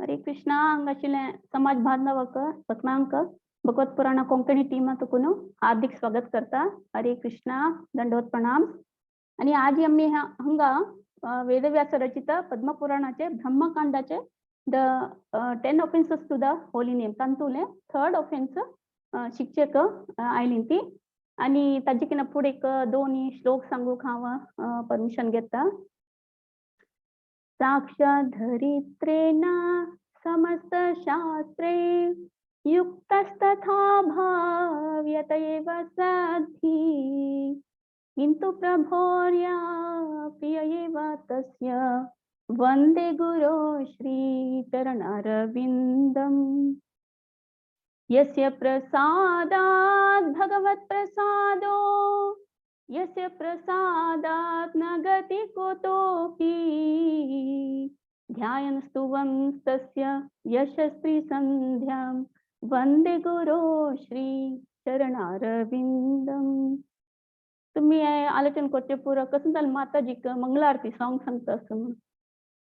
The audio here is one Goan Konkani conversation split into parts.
हरे कृष्णा. हांगा आशिल्ले समाज बांधवाक, भक्तांक भगवत पुराण कोंकणी टीमा तुकून हार्दिक स्वागत करता. हरे कृष्णा, दंडवत प्रणाम. आणि आज आम्ही हांगा वेदव्यास रचित पद्मपुराणाचे ब्रह्मकांडाचे the 10 offences to the holy name तांतुले third offence शिक्षक आयली ती. आणि ताजे किना फुडें एक दोन श्लोक सांगूक हांव परमिशन घेता. साक्षात धरित्रेण समस्त शास्त्रे युक्तस्तथा भाव्यत एव साध्वी, किन्तु प्रभोर्या प्रिय एव तस्य वन्दे गुरो श्रीचरणारविन्दम्. यस्य प्रसादात् भगवत्प्रसादो, यस्य प्रसादात् न गति कुतोऽपि, ध्यायन् स्तुवंस्तस्य यशस्त्रिसन्ध्यां वन्दे गुरो श्री चरणारविंदम. तुम्ही आलोचन करचे पुरो कसं जालें माताजीक मंगलारती सॉंग सांगता आसता म्हणून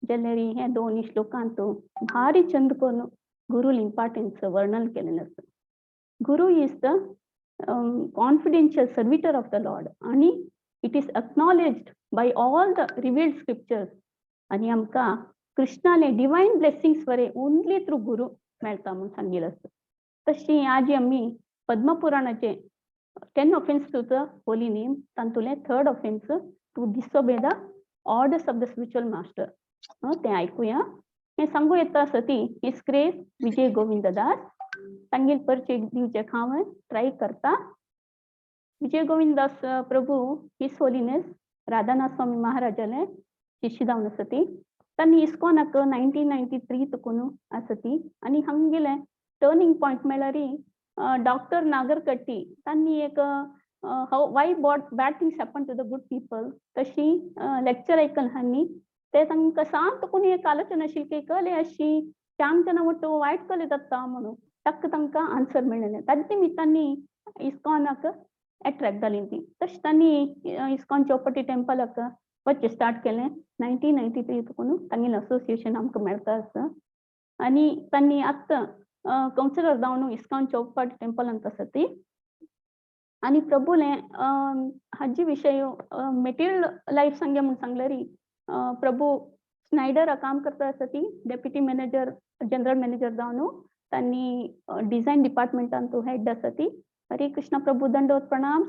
जाल्यार हे दोन श्लोकांत भारी चंद करून गुरुल इम्पॉर्टन्स वर्णन केलेलें आसा. Guru is the confidential servitor of the Lord आणि it is acknowledged by all the revealed scriptures. आणि आमकां कृष्णाले डिवायन ब्लेसिंग्स वरे ओनली थ्रू गुरु मेळटा म्हणून सांगिल्लें आसा. तशी आजी आमी पद्मपुराणाचे 10 offence to the holy name तांतुले third offence, to disobey the orders of the spiritual master, तें आयकुया. हें सांगू येता आसा ती his grace Vijay Govind Das. तांगेल परिचय दिवचें हांव ट्राय करता. Vijay Govind Das Prabhu his holiness Radhanath स्वामी महाराजाले शिष्य जावन आसा ती. तांणी इस्कॉनाक 1993 तुकून आसा ती. आनी हांगेले टर्निंग पॉयंट म्हळ्यार डॉक्टर नागरकट्टी तांणी एक how why bad things happen to the good people तशी लेक्चर आयकल हांणी. ते तांकां सांत कोणी एक आलोचना आशिल्ली की कले अशी चांग जना ಒಟ್ಟು वायट कले जाता म्हणून टक्क तांकां आन्सर मेळ्ळें. ताजे निमित्तांनी इस्कॉनाक एट्रॅक्ट जाली ती. तशें तांणी इस्कॉन चौपटी टेम्पलाक वचचें स्टार्ट केलें 1993 तुकून. तांगेलें असोसिएशन आमकां मेळटा आसा आनी तांणी आतां कावन्सिलर जावन इस्कॉन चौपाटी टेम्पलांत आसा ती. आनी प्रभुले हाजी विशय मेटेरियल लायफ सांगे म्हूण सांगल्यारी प्रभू स्नायडर काम करता आसा ती डेप्युटी मॅनेजर, जनरल मॅनेजर जावन तांणी डिझायन डिपार्टमेंटान तो हेड आसा ती. हरे कृष्ण प्रभू, दंडवत प्रणाम.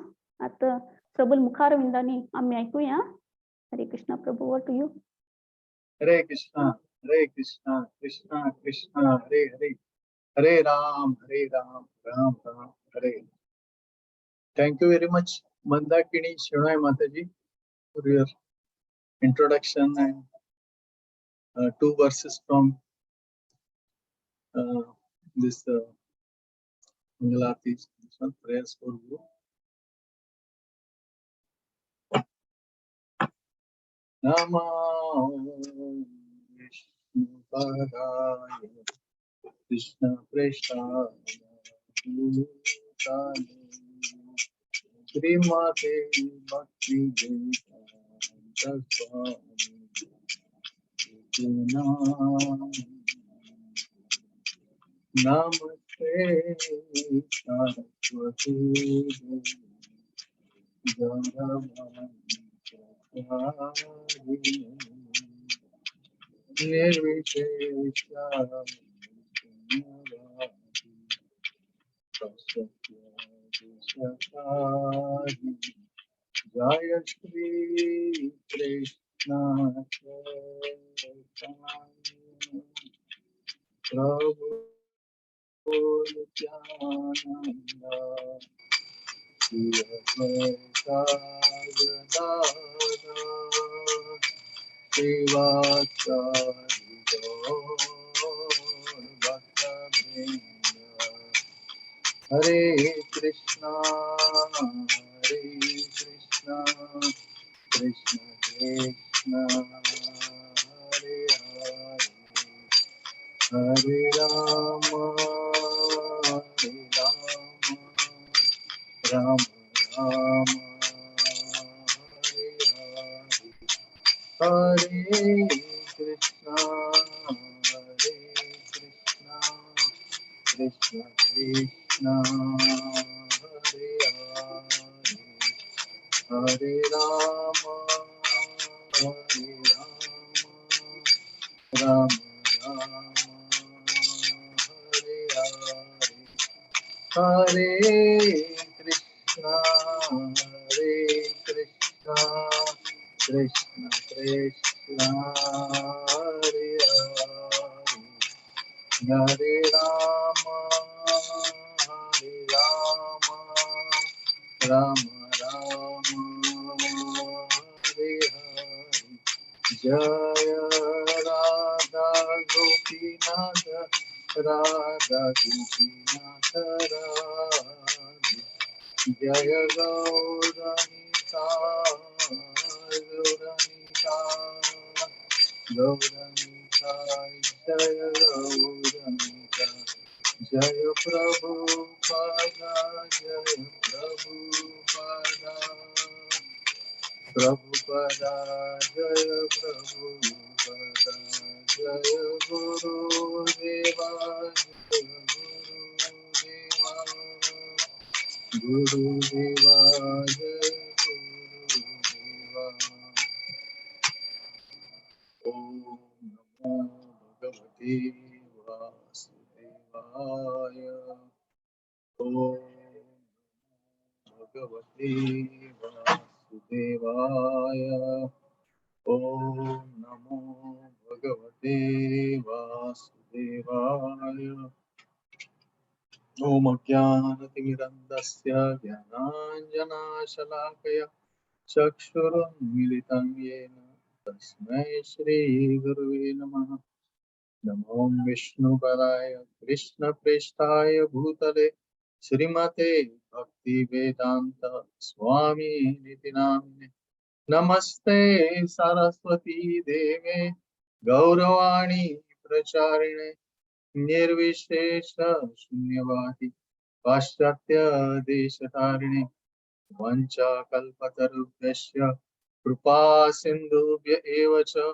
आतां प्रभूल मुखारविंदांनी आमी आयकुया. हरे Krishna Prabhu, over to you. Hare Krishna, Hare Krishna, Krishna Krishna, Hare Hare, Hare Ram, Hare Ram, Ram Ram, Hare. Thank you very much, Mandakini Shenoy Mataji, for your introduction and two verses from this Mangalarti, this one, prayers for Guru. Namo Vishnu Padaya Krishna Preshthaya Bhutale Srimate Bhakti Vedanta Swami Iti Namine. Namaste Saraswati Devi Gauravani Pracharini Nirvishesha Shunyavadi Pasatya Deshatarini. Jaya Shri Krishna Chaitanya Prabhu Nityananda Shri Advaita Gadadhara Shrivasadi Gaur Bhakta Vrinda. Hare Krishna, Hare Krishna, Krishna Krishna, Hare Hare, Hare Rama, Hare Rama, Rama Rama, Hare Hare, Hare Krishna, Hare Krishna Hare Hare, Hare Rama Hare Rama, Rama Rama Hare Hare, Hare Krishna Hare Krishna, Krishna Krishna Hare Hare, Hare Rama Hare Rama, Rama Rama Hare Hare. Jaya Radha Gopinath, Radha Gopinath Radhe. Jaya Gaura Nitai, Gaura Nitai, Gaura Nitai, Jaya Gaura Nitai. Jaya Prabhupada, Jaya Prabhupada, Prabhupada, Jaya Prabhupada, Jaya Guru Deva, Jaya Guru Deva, Guru Deva, Jaya Guru Deva. Om Namo Bhagavate Vasudevaya. Om Bhagavate Vasudevaya. Om Namo Bhagavate Vasudevaya. Om Ajnanatimirandasya Jnananjanashalakaya Chakshurunmilitam Yena Tasmai Shri Gurave Namaha. Namo Vishnupadaya Krishna Preshtaya Bhutale Srimate Bhakti Vedanta Swami Niti Namine. Namaste Saraswati Deve Gauravani Pracharine Nirvishesha Shunyavadi Paschatya Deshatarine. Vancha Kalpatarubhyasya Krupa Sindhubhya Eva Cha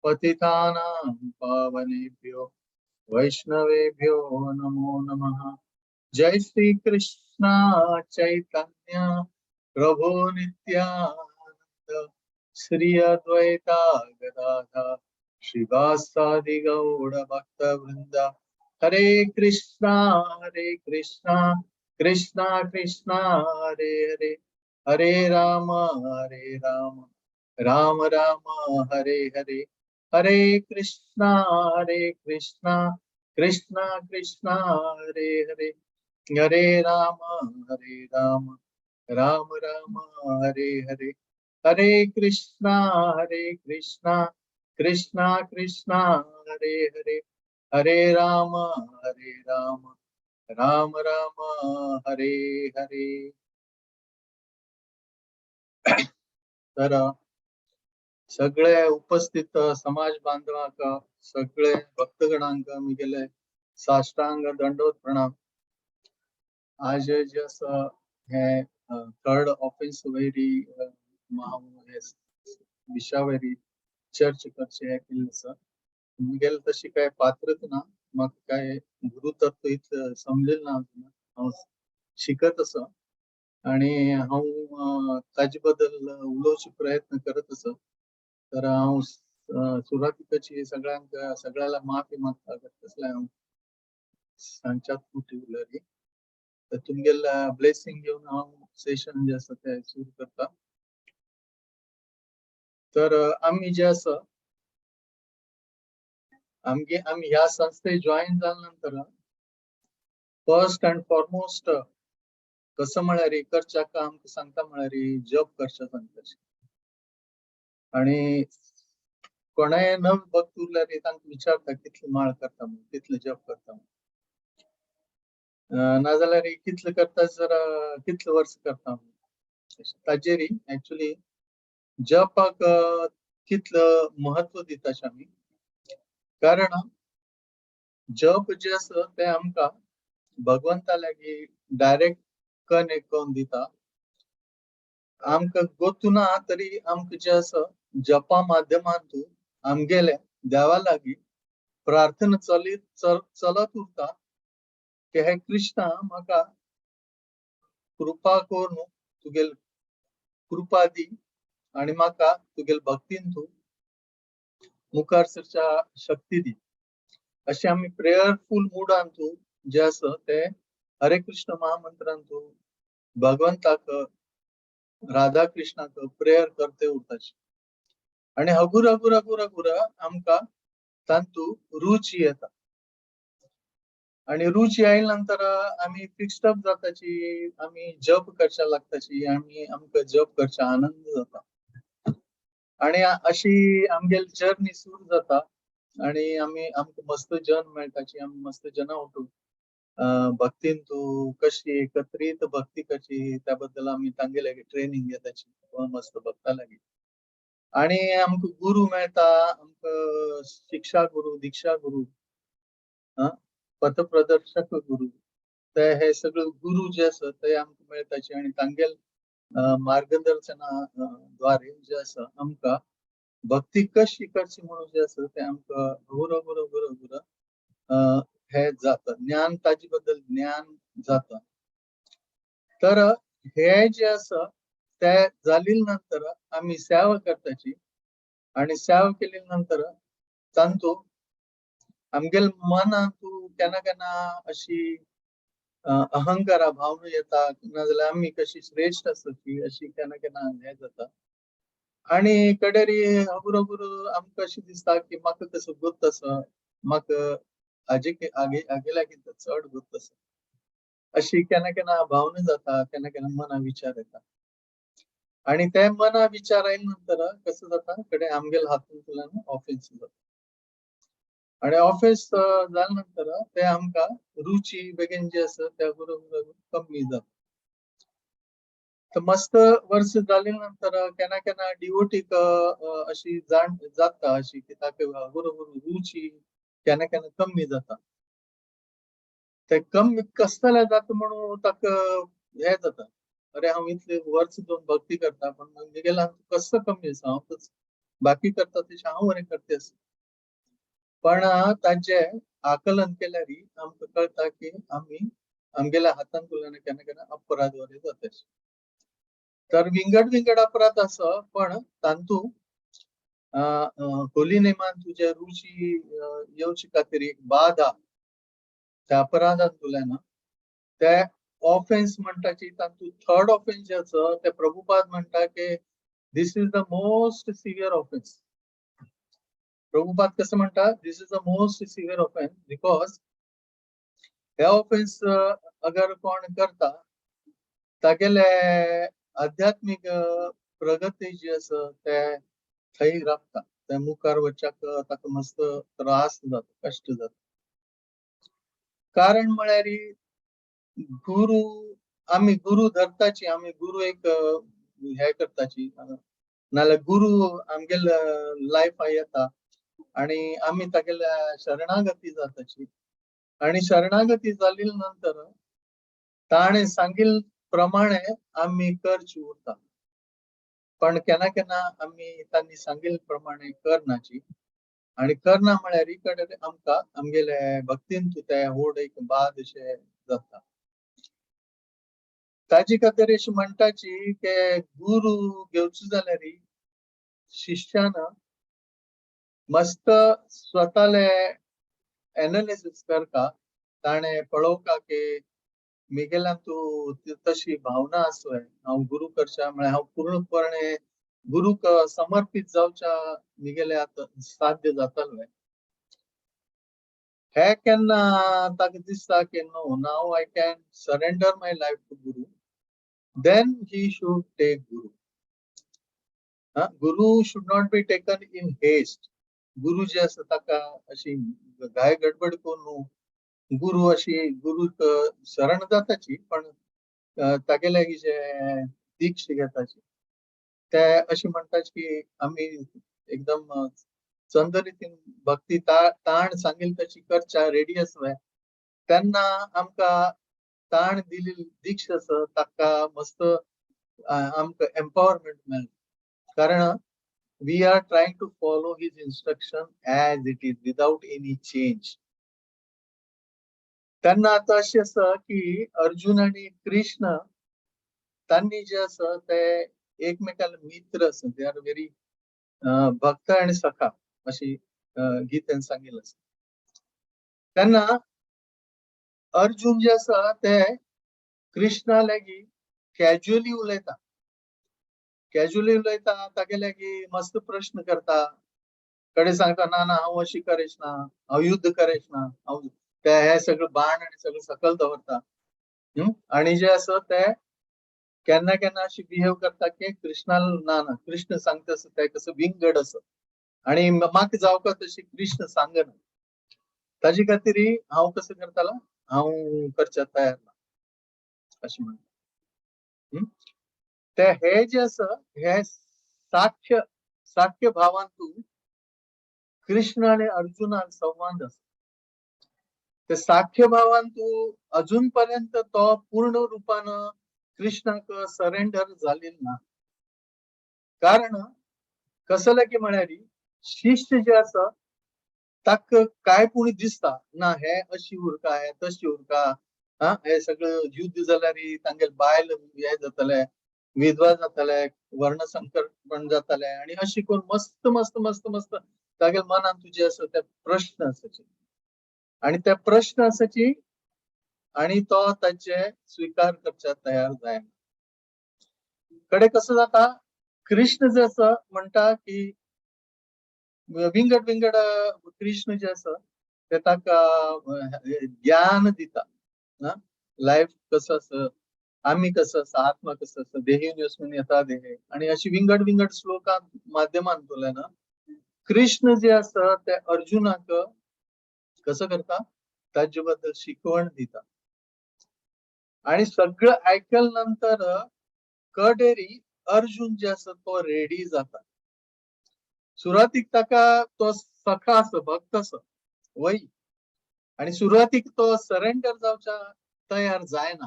Patitanam Pavanebhyo Vaishnavebhyo Namo Namaha. Jai Shri Krishna Chaitanya Prabhu Nityananda Shri Advaita Gadadhar Shrivasadi Gaura Bhakta Vrinda. Hare Krishna Hare Krishna, Krishna Krishna Hare Hare, Hare Rama Hare Rama, Rama Rama Hare Hare, Hare Krishna Hare Krishna, Krishna Krishna Hare Hare, Hare Rama Hare Rama, Rama Rama Hare Hare, Hare Krishna Hare Krishna, Krishna Krishna Hare Hare, Hare Rama Hare Rama, Rama Rama Hare Hare. तर सगळे उपस्थित समाज बांधवांक, सगळे भक्तगणांक मी गेले साष्टांग दंडवत प्रणाम. आज जे आसा हे थर्ड ऑफेन्स वयरी विशया वयरी चर्चा करचे हे केल्लें आसा. मुगेले तशी काय पात्रता ना, म्हाका काय गुरुतत्व इतलें समजलें ना अजून. हांव शिकत आसा आणि हांव ताजे बद्दल उलोवचो प्रयत्न करत आसा. तर हांव सुरवातीकची सगळ्यांक सगळ्याला माफी मागता कसलें हांव सांगच्यात त्रुटी उरली. तर तुमगेले ब्लेसिंग घेवन हांव सेशन जे आसा ते सुरू करता. तर आमी जे आसा आमगे आमी ह्या संस्थेत जॉईन जाल्या नंतर फर्स्ट अँड फॉरमोस्ट कसं म्हळ्यार करच्याक आमकां सांगता म्हळ्यार जप करचें सांगता. आणि कोणाय नव भक्त उरल्यार तांकां विचारता कितले माळ करता म्हणून, कितले जप करता म्हणून, नाजाल्यार कितले करता जर कितले वर्स करता म्हणून. ताजेर एक्चुअली जपाक कितलं महत्व दिता आमी, कारण जप जे आसा ते आमकां भगवंता लागीं डायरेक्ट कनेक्ट करून दिता. आमकां गोतू ना तरी आमकां जे आसा जपा माध्यमांतून आमगेले देवा लागीं प्रार्थना चलीत चलत उरता. की हे कृष्णा, म्हाका कृपा करून तुगेल कृपा दी आनी म्हाका तुगेल भक्तीन तूं मुखार सरच्या शक्ती दी. अशें आमी प्रेयरफूल मुडान तूं जे आसा ते हरे कृष्ण महामंत्रान तूं भगवंताक, राधा कृष्णाक प्रेयर करते उरताची. आनी हगुर हगुर हगुर हगुर आमकां तांतू रुची येता आणि रुची आयल्या नंतर आमी फिक्स्ड अप जाताची, आमी जप करच्या लागताची आनी आमकां जप करच्या आनंद जाता आणि अशी आमगेली जर्नी सुरू जाता आणि आमी आमकां मस्त जन मेळटाची. आमी मस्त जना उठून भक्तीन तूं कशी एकत्रीत भक्ती करची त्या बद्दल आमी तांगेले ट्रेनिंग घेताची मस्त भक्ता लागीं. आणि आमकां गुरू मेळटा, आमकां शिक्षा गुरू, दीक्षा गुरू, पथप्रदर्शक गुरू, ते हे सगळे गुरू जे आसा ते आमकां मेळटाचे आनी तांगेल मार्गदर्शना द्वारे जे आसा आमकां भक्ती कशी करची म्हणून जे आसा ते आमकां हगुर हगुर हगुर हगुर हे जाता ज्ञान, ताजे बद्दल ज्ञान जाता. तर हे जे आसा ते जाले नंतर आमी सेवा करताची आणि सेवा केली नंतर तांतू आमगेल मनांतू केन्ना केन्ना अशी अहंकारा भावना येता, नाजाल्यार आमी कशी श्रेश्ठ आसा अशी केन्ना केन्ना हें जाता. आणि कडेरी हगुर हगुर आमकां अशें दिसता की म्हाका कसो गोत्त आसा, म्हाका हाजे आगे लागीं चड गोत्त आसा, अशी केन्ना केन्ना भावना जाता, केन्ना केन्ना मना विचार येता. आणि ते मना विचार आयले नंतर कसं जाता, कडे आमगेल हातूंतल्यान ऑफेन्स जाता आणि ऑफेन्स जाल्या नंतर ते आमकां रुची बेगीन जे आसा त्या बरोबर कमी जाता. तर मस्त वर्स जाले नंतर केन्ना केन्ना डिवोटीक अशी जाण जाता अशी की ताका बरोबर रुची केन्ना केन्ना कमी जाता. ते कमी कसं जाल्यार जाता म्हणून ताका हे जाता, अरे हांव इतले वर्स दोन भक्ती करता पण म्हगेलें कसं कमी आसा, हांव बाकी करता तशें हांव बरें करता आसा. पण तांचे आकलन केल्यार आमकां कळटा की आमी आमगेल्या हातान केन्ना केन्ना अपराध वरे जाता. तर विंगड विंगड अपराध आसा, पण तांतू होली नेमान तुज्या रुची येवचे खातीर एक बाधा त्या अपराधांतल्यान ते ऑफेन्स म्हणटाची. तातूंत थर्ड ऑफेन्स जे आसा ते प्रभुपाद म्हणटा की this is the most severe offence. Prabhupada कसं म्हणटा, this is the most severe offence because हे ऑफेन्स अगर कोण करता तागेले आध्यात्मीक प्रगती जी आसा ते थंय रावता, ते मुखार वच्चाक ताका मस्त त्रास जाता, कश्ट जाता. कारण म्हळ्यार गुरु आमी गुरु धरताची, आमी गुरु एक हे करताची, नाल्यार गुरु आमगेले लायफा येता आणि आमी तागेल्या शरणागती जाताची आणि शरणागती जाली नंतर ताणें सांगिल प्रमाणे आमी करची उरता. पण केन्ना केन्ना आमी तांणी सांगिल प्रमाणे करनाची आणि करना म्हळ्यार कडेन आमकां आमगेले भक्तीन ते व्हड एक बाद अशें जाता. ताजे खातीर अशें म्हणटाची की गुरु घेवचो जाल्यार शिष्यान मस्त स्वताले एनालिसिस करता, ताणें पळोवका की मिगेल्यान तूं तशी भावना आसय, हांव गुरु करच्या म्हळ्यार हांव पूर्णपणे गुरुक समर्पित जावच्या मिगेले आतां साध्य जातालो. हे केन्ना ताका दिसता की no, now I can surrender my life to guru, then he should take guru. Guru should not be taken in haste. गुरु जे आसा ताका अशी घाय गडबड करून गुरु अशी गुरुक शरण जाताची, पण तागेले जे दीक्ष घेताची ते अशें म्हणटात की आमी एकदम चंद रितीन भक्ती ताण सांगील तशी करच्या रेडी आसवे, तेन्ना आमकां ताण दिली दीक्ष आसा ताका मस्त आमकां एम्पावरमेंट मेळटा. कारण we are trying to follow his instruction as it is without any change. तेन्ना आतां अशें आसा की अर्जुन आनी कृष्ण तांणी जे आसा ते एकमेकाले मित्र आसा. They are very भक्त आणि सखा अशी गीतेन सांगिल्लें आसा. तेन्ना अर्जुन जे आसा ते कृष्णा लागीं कॅज्युअली उलयता, कॅज्युअली उलयता, तागे लागीं मस्त प्रश्न करता. कडे सांगता, ना ना, हांव अशी करेच ना, हांव युद्ध करेच ना, हांव ते हे सगळं बाण आणि सगळं सकल दवरता. आणि जे आसा ते केन्ना केन्ना अशी बिहेव करता की कृष्णा, ना ना, कृष्ण सांगता आसा ते कसं विंगड आसा आणि म्हाका जावका तशी कृष्ण सांगना, ताजे खातीर हांव कसं करताला, हांव करच्या तयार ना अशें म्हणटा. ते हे जे आसा हे साख्य साख्य भावान तूं कृष्ण आणि अर्जुनान संवाद आसा. ते साख्य भावान तूं अजून पर्यंत तो पूर्ण रूपान कृष्णाक सरेंडर जालेल ना. कारण कसले की म्हळ्यार शिष्य जे आसा ताका काय पूण दिसता ना, हे अशी उरका, हे तशी उरका, हा हे सगळं युद्ध जाल्यार तांगेले बायल हे जातले, विधवा जातले, वर्णसंकर पण जातले आणि अशी करून मस्त मस्त मस्त मस्त तागेले मनान तुजे आसा ते प्रश्न आसाचे आणि त्या प्रश्न आसाची आणि तो ताचे स्वीकार करच्या तयार जायना. कडे कसं जाता, कृष्ण जे आसा म्हणटा की विंगड विंगड कृष्ण जे आसा ते ताका ज्ञान दिता, लायफ कसं आसा, आमी कसं आसा, आत्मा कसं आसा, देहिनोस्मिन यथा देहे आणि अशी विंगड विंगड श्लोकां माध्यमांतल्यान कृष्ण जे आसा ते अर्जुनाक कसं करता, ताजे बद्दल शिकवण दिता. आणि सगळं ऐकल नंतर कडेरी अर्जुन जे आसा तो रेडी जाता. सुरवातीक ताका तो सखा आसा, भक्त आसा वय, आणि सुरवातीक तो सरेंडर जावच्या तयार जायना,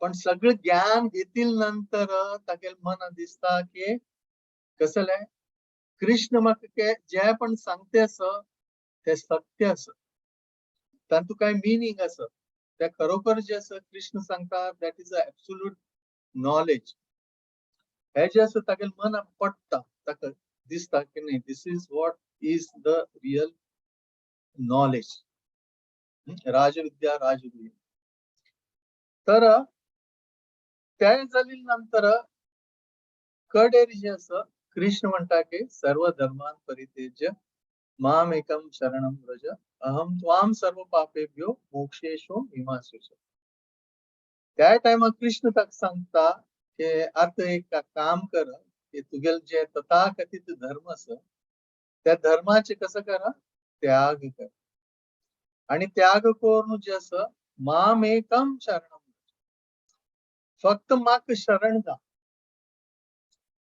पण सगळं ज्ञान घेतील नंतर तागेले मनात दिसता की कसले कृष्ण म्हाका जे पण सांगते आसा ते सत्य आसा, तातूंत काय मिनींग आसा, ते खरोखर जे आसा कृष्ण सांगता that is a absolute knowledge. हे जे आसा तागेले मनाक पडटा, ताका दिसता की न्ही, this is what is the real knowledge, राजविद्या राजगुह्य. तर ते जाले नंतर कडेर जे आसा कृष्ण म्हणटा की सर्व धर्मान परित्यज्य मामेकम शरणम व्रज अहम त्वाम सर्व पापेभ्यो मोक्षयिष्यामि मा शुचः. त्या टायमार कृष्ण ताका सांगता की आतां एक काम कर की तुगेले जे तथाकथित धर्म आसा त्या धर्माचे कसं करा, त्याग कर आणि त्याग करून जे आसा मामेकम शरणम, फक्त म्हाका शरण जा,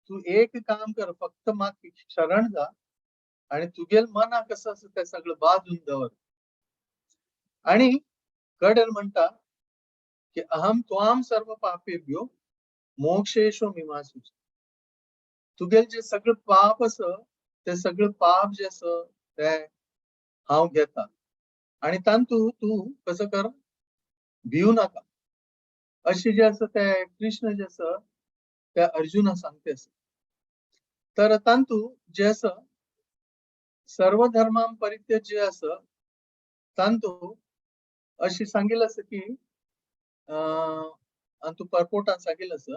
तू एक काम कर, फक्त म्हाका शरण जा आणि तुगेल मना कसं आसा ते सगळं बाजून दवर. आणि कडेर म्हणटा की अहम त्वाम सर्व पापेभ्यो मोक्षयिष्यामि मा शुचः. तुगेल जे सगळं पाप आसा ते सगळं पाप जे आसा ते हांव घेता आणि तांतू तूं कसं कर, भिवू नाका. अशें जे आसा ते कृष्ण जे आसा ते अर्जुना सांगते आसा. तर तांतू जे आसा सर्व धर्मां परित्यज्य जे आसा तांतू अशी सांगिल्लें आसा की आनी तूं परपोर्टान सांगिल्लें आसा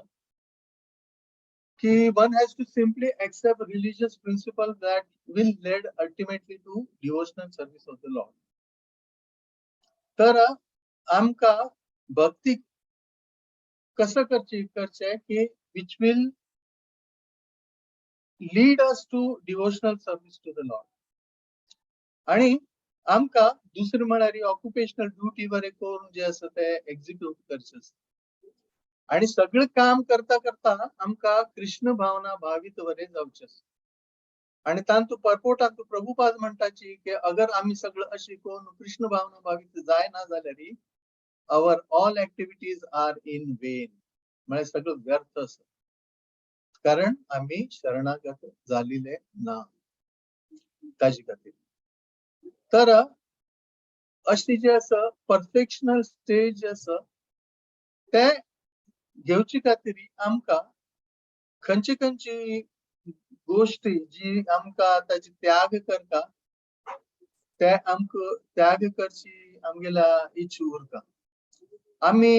की one has to simply accept religious principle that will lead ultimately to devotional service of the Lord. तर आमकां भक्ती कसं करची, करचें की which will lead us to devotional service to the Lord. आणि आमकां दुसरें म्हळ्यार ऑक्युपेशनल ड्युटी बरें करून जे आसा ते एक्झिक्यूट करचें आसता आणि सगळें काम करता करता आमकां कृष्ण भावना भावीत बरें जावचें आसा. आणि तांतू परपोर्टांतू प्रभुपाद म्हणटाची की अगर आमी सगळं अशें करून कृष्ण भावना भावीत जायना जाल्यार our all activities are in vain, म्हळ्यार सगळं व्यर्थ आसा, कारण आमी शरणागत जालेले ना ताजे खातीर. तर अशी जे आसा परफेक्शनल स्टेज जे आसा ते घेवचे खातीर आमकां खंयची खंयची गोश्टी जी आमकां ताची त्याग करता, ते आमकां त्याग करची आमगेल्या इच्छा उरता. आमी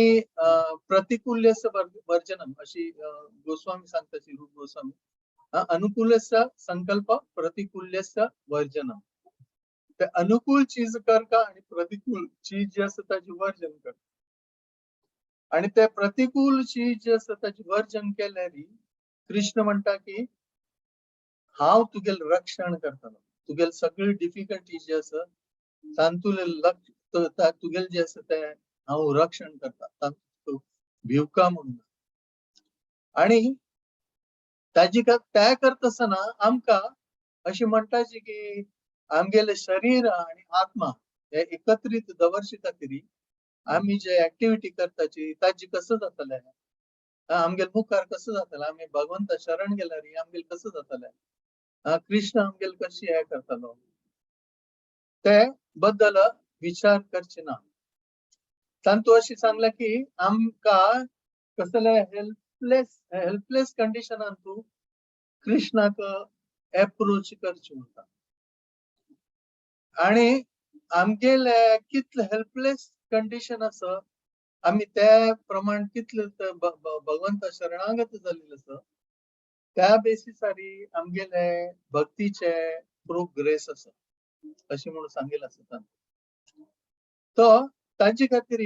प्रतिकूल्यस्य वर्जनम अशी गोस्वामी सांगता, श्री रूप गोस्वामी, अनुकूलस्य संकल्प प्रतिकूल्यस्य वर्जनम. ते अनुकूल चीज करता आणि प्रतिकूल चीज जी आसा ताची वर्जन करता. आणि ते प्रतिकूल चीज जी आसा ताची वर्जन केल्यार कृष्ण म्हणटा की हांव तुगेल रक्षण करतलो, तुगेल सगळी डिफिकल्टी जी आसा तातूंतले लक्ष तुगेल जे आसा ते हांव रक्षण करता, तातूंत भिवका म्हणून. आणि ताजी त्या करता आसतना आमकां अशें म्हणटाची की आमगेले शरीर आणि आत्मा हे एकत्रीत दवरचे खातीर आमी जे ऍक्टिव्हिटी करताची ताजी कसं जातलें, आमगेले मुखार कसं जातलें, आमी भगवंता शरण गेल्यार आमगेले कसं जातलें, कृष्ण आमगेले कशी हे करतलो, ते बद्दल विचार करचे ना. तांतू अशी सांगलें की आमकां कसले हेल्पलेस कंडिशनान तूं कृष्णाक एप्रोच करचे उरता. आणि आमगेले कितले हेल्पलेस कंडिशन आसा, आमी त्या प्रमाण कितले भगवंता शरणागत जाल्ले आसा, त्या बेसिसारी आमगेले भक्तीचे प्रोग्रेस आसा अशें म्हणून सांगेल आसा तांतूं. तो ताजे खातीर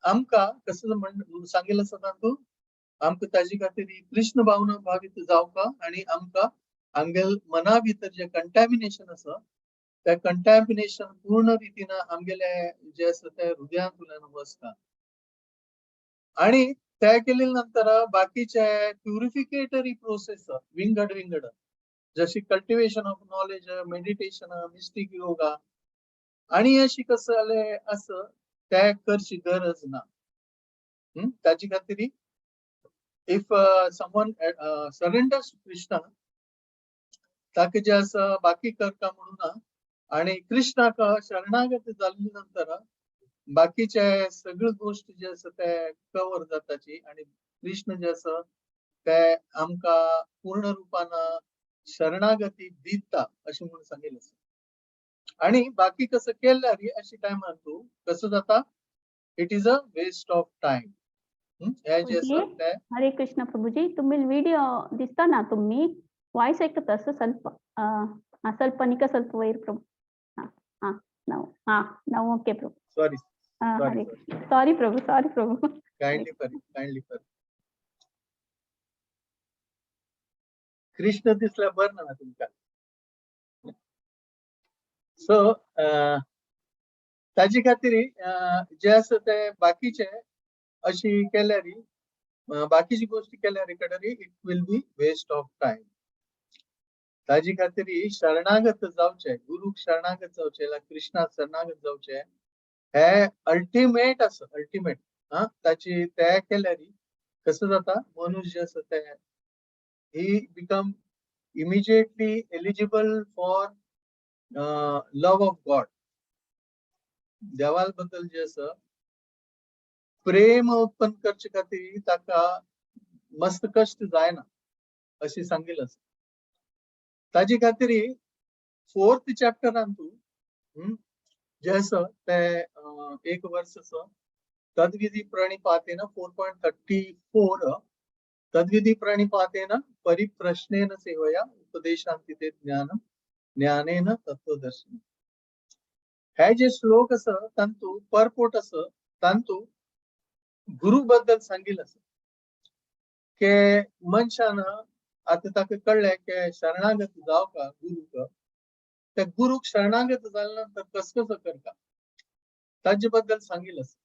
आमकां कसं म्हण सांगेल आसा तातूंत, आमकां ताजे खातीर कृष्ण भावना भावित जावका आणि आमकां आमगेल मना भितर जे कंटॅमिनेशन आसा त्या कंटॅमिनेशन पूर्ण रितीन आमगेले जे आसा ते हृदयांतल्यान वचता. आणि त्या केले नंतर बाकीचे प्युरिफिकेटरी प्रोसेस विंगड विंगड, जशी cultivation of knowledge, meditation, mystic yoga आणि अशी कसं जालें असं त्या करची गरज ना. ताजे खातीर if someone surrenders Krishna, ताका जे आसा बाकी करता म्हणून ना, आणि कृष्णाक शरणागत जाल्ले नंतर बाकीचे सगळे गोष्ट जे आसा ते कवर जाताची आणि कृष्ण जे आसा ते आमकां पूर्ण रुपान शरणागती दिता अशें म्हणून सांगेल आसा. आणि बाकी कसं केल्यार अशी टायमार तूं कसं जाता, it is a waste of time. हे जे आसा प्रभुजी, ते हरे कृष्ण प्रभुजी, तुम्ही विडिओ दिसता ना, तुम्ही ವಾಯ್ಸ್ ಐಕತ್ತ ಸ್ವಲ್ಪ ಸ್ವಲ್ಪ ನಿಕ ಸ್ವಲ್ಪ ವೈರ್ ಪ್ರಭು. ಹಾ ಹಾ ನಾವು ಹಾ ನಾವು ಓಕೆ ಪ್ರಭು. ಸಾರಿ. ಹಾ. ಸಾರಿ. ಹರೇ ಕೃಷ್ಣ. ಸಾರಿ ಪ್ರಭು, ಸಾರಿ ಪ್ರಭು. काइंडली पर, काइंडली पर. कृष्ण दिसला बरं ना तुमका. सो ताजे खातीर जे आसा ते बाकीचे अशी केल्यार, बाकीची गोष्टी केल्यार कडे it will be waste of time. ताजे खातीर शरणागत जावचे, गुरुक शरणागत जावचे, कृष्णा शरणागत जावचे, हे अल्टिमेट आसा, अल्टिमेट. हा, ताची ते केल्यार कसं जाता, मनुष्य आसा ते he become immediately eligible for love of God. देवाल बद्दल जे आसा प्रेम उत्पन्न करचे खातीर ताका मस्त कष्ट जायना अशी सांगेल आसा. ताजे खातीर फोर्थ चॅप्टरान तूं जे आसा ते एक वर्स आसा, तद्विधी प्रणिपातेन 4.34, तद्विधी प्रणिपातेन परिप्रश्नेन सेवया उपदेशांति ते ज्ञानम ज्ञानेन तत्वदर्शन. हे जे श्लोक आसा तांतू परपोट आसा, तांतू गुरु बद्दल सांगिल आसा की मनशान आतां ताका कळ्ळें की शरणागत जावका गुरुक, त्या गुरुक शरणागत जाल्या नंतर कस कसं करता ताजे बद्दल सांगिल आसा.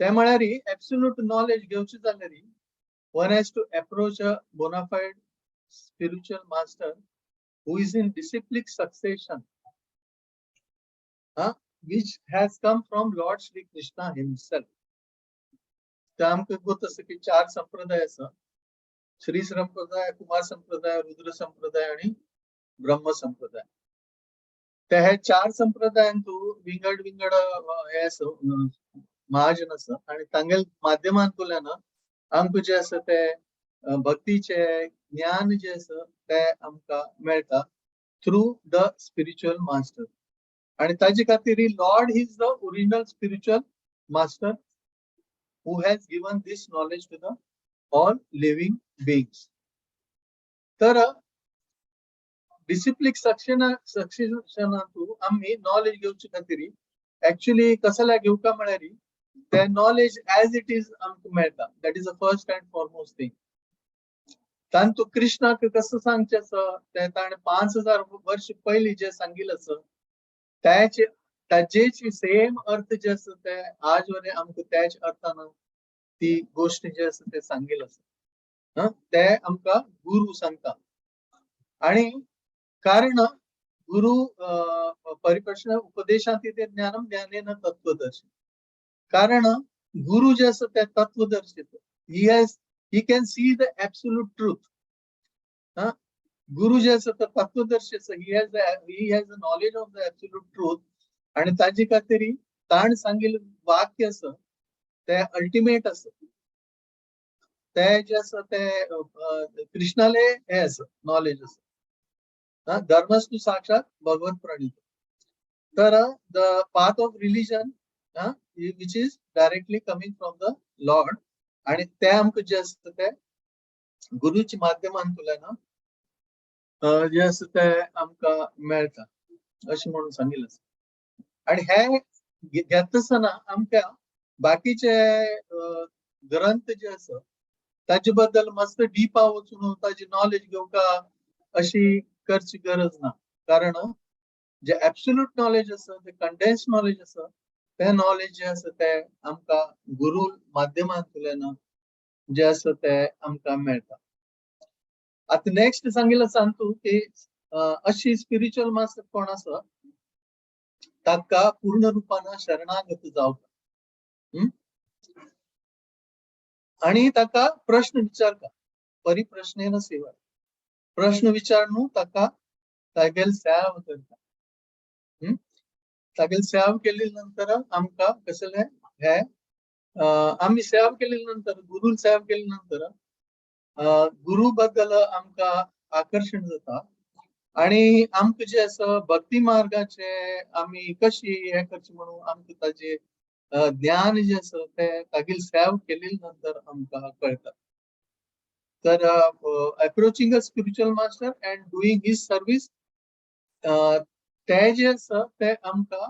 ते म्हळ्यार एब्सोल्यूट नॉलेज घेवची जाल्यार one has to approach a bona fide spiritual master who is in disciplic succession, which has come from Lord Shri Krishna himself. ते आमकां गोत आसा की चार संप्रदाय आसा, श्री संप्रदाय, कुमार संप्रदाय, रुद्र संप्रदाय आणि ब्रह्म संप्रदाय. ते हे चार संप्रदायांतू विंगड विंगड हे आसा, महाजन आसा आणि तांगेल माध्यमांतल्यान आमकां जे आसा ते भक्तीचे ज्ञान जे आसा ते आमकां मेळटा थ्रू the spiritual master. आणि ताजे खातीर Lord is the original spiritual master who has given this knowledge to the all living beings. तर डिसिप्लिक सक्सेशनातू आमी नॉलेज घेवचे खातीर एक्चुअली कसल्या घेवका म्हळ्यार ते नॉलेज एज it is आमकां मेळटा. That is the first and foremost thing. तांतू कृष्णाक कसं सांगचें आसा ते ताणें 5000 वर्ष पयलीं जे सांगिल्लें आसा त्याचे ताजेच सेम अर्थ जे आसा ते आज वरे आमकां त्याच अर्थान ती गोश्ट जे आसा ते सांगिल्लें आसा. ते आमकां गुरू सांगता. आणि कारण गुरु परिप्रश्न उपदेशांत ते ज्ञानम ज्ञानेन तत्वदर्शी. कारण गुरु जे आसा ते तत्वदर्शी. He can see the absolute truth. गुरु जे आसा ते तत्वदर्शी आसा. He has the knowledge of the absolute truth. आणि ताजे खातीर ताण सांगिल्लें वाक्य आसा ते अल्टिमेट आसा. ते जे आसा ते कृष्णाले हे आसा, नॉलेज आसा. धर्मस्तु साक्षात भगवत प्रणीत. तर the path of religion which is directly coming from the Lord आणि ते आमकां जे आसता ते गुरुच्या माध्यमांतल्यान जे आसा ते आमकां मेळटा अशें म्हणून सांगिल्लें आसा. आणि हे घेता आसतना आमकां बाकीचे ग्रंथ जे आसा ताजे बद्दल मस्त डीपा वचून ताजी नॉलेज घेवका अशी करची गरज ना. कारण जे एब्सोल्यूट नॉलेज आसा, ते कंडेन्स नॉलेज आसा, ते नॉलेज जे आसा ते आमकां गुरु माध्यमांतल्यान जे आसा ते आमकां मेळटा. आतां नेक्स्ट सांगिल्लें सांगतू की अशी स्पिरिच्युअल मास्टर कोण आसा ताका पूर्ण रूपान शरणागत जावता आणि ताका प्रश्न विचारता. परिप्रश्नेन सेवा, प्रश्न विचारून ताका तागेल सेवा करता. तागेल सेवा केली नंतर आमकां कसले हे आमी सेवा केली नंतर, गुरु सेवा केली नंतर गुरु बद्दल आमकां आकर्षण जाता आणि आमकां जे आसा भक्ती मार्गाचे आमी कशी हे करचे म्हणून आमकां ताजे ज्ञान जे आसा ते तागेल सेवा केली नंतर आमकां कळटा. तर approaching a spiritual master and doing his service, ते जे आसा ते आमकां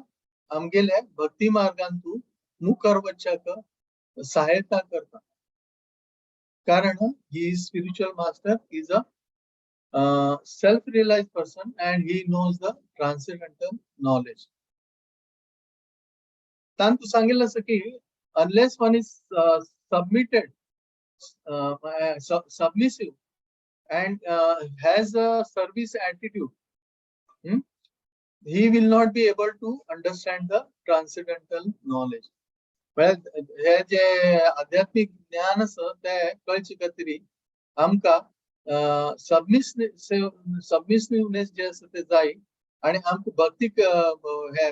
आमगेले भक्ती मार्गांतू मुखार वच्चाक सहायता करता. कारण he spiritual master is a self-realized person and he knows the transcendental knowledge. तांतू सांगितलं असं की unless one is submitted, submissive and has a service attitude, he will not be able to understand the transcendental knowledge. म्हळ्यार हे जे आध्यात्मिक ज्ञान आसा ते कळचे खातीर आमकां सबमिसिवनेस जे आसा ते जाय आणि आमकां भक्तीक हे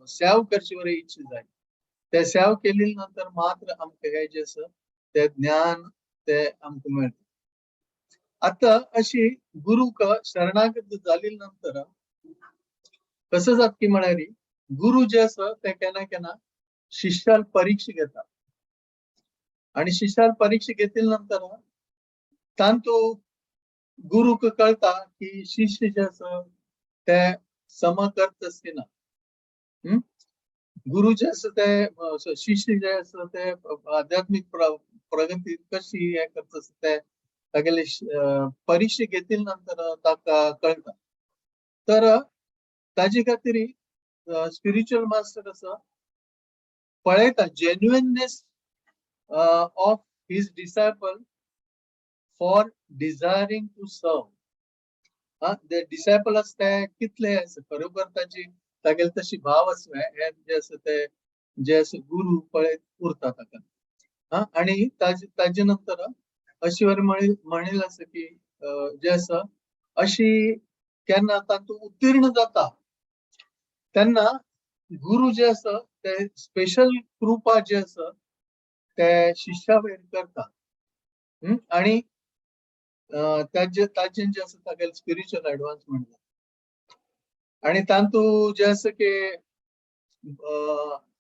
सेव करची वरी इच्छा जाय. ते सेव केली नंतर मात्र आमकां हे जे आसा ते ज्ञान ते आमकां मेळटा. आता अशी गुरुक शरणागत जाली नंतर कसं जात की म्हळ्यार गुरु जे आसा ते केन्ना केन्ना शिष्याल परीक्षा घेता आणि शिष्याल परीक्षा घेतली नंतर तांतू गुरुक कळता की शिष्य जे आसा ते सम करत ना. गुरु जे आसा ते शिष्य जे आसा ते आध्यात्मिक प्रगती कशी हे करता ते तागेले परीक्षा घेतली नंतर ताका कळटा. तर ताजे खातीर स्पिरिच्युअल मास्टर आसा पळयता genuineness of his disciple for desiring to serve. ते डिसायपल आसा ते कितले आसा खरोखर ताची तागेले तशी भाव आसा हे जे आसा ते जे आसा गुरु पळयत उरता ताका. आणि ताजे नंतर अशी वर म्हणील आसा की जे आसा अशी केन्ना तातूंत उत्तीर्ण जाता. तेन्ना गुरु जे आसा ते स्पेशल कृपा जे आसा ते शिष्या वयर करता आणि ताजे ताजें जे आसा तागेले स्पिरिच्युअल एडवान्समेंट जाता. आणि तांतू जे आसा की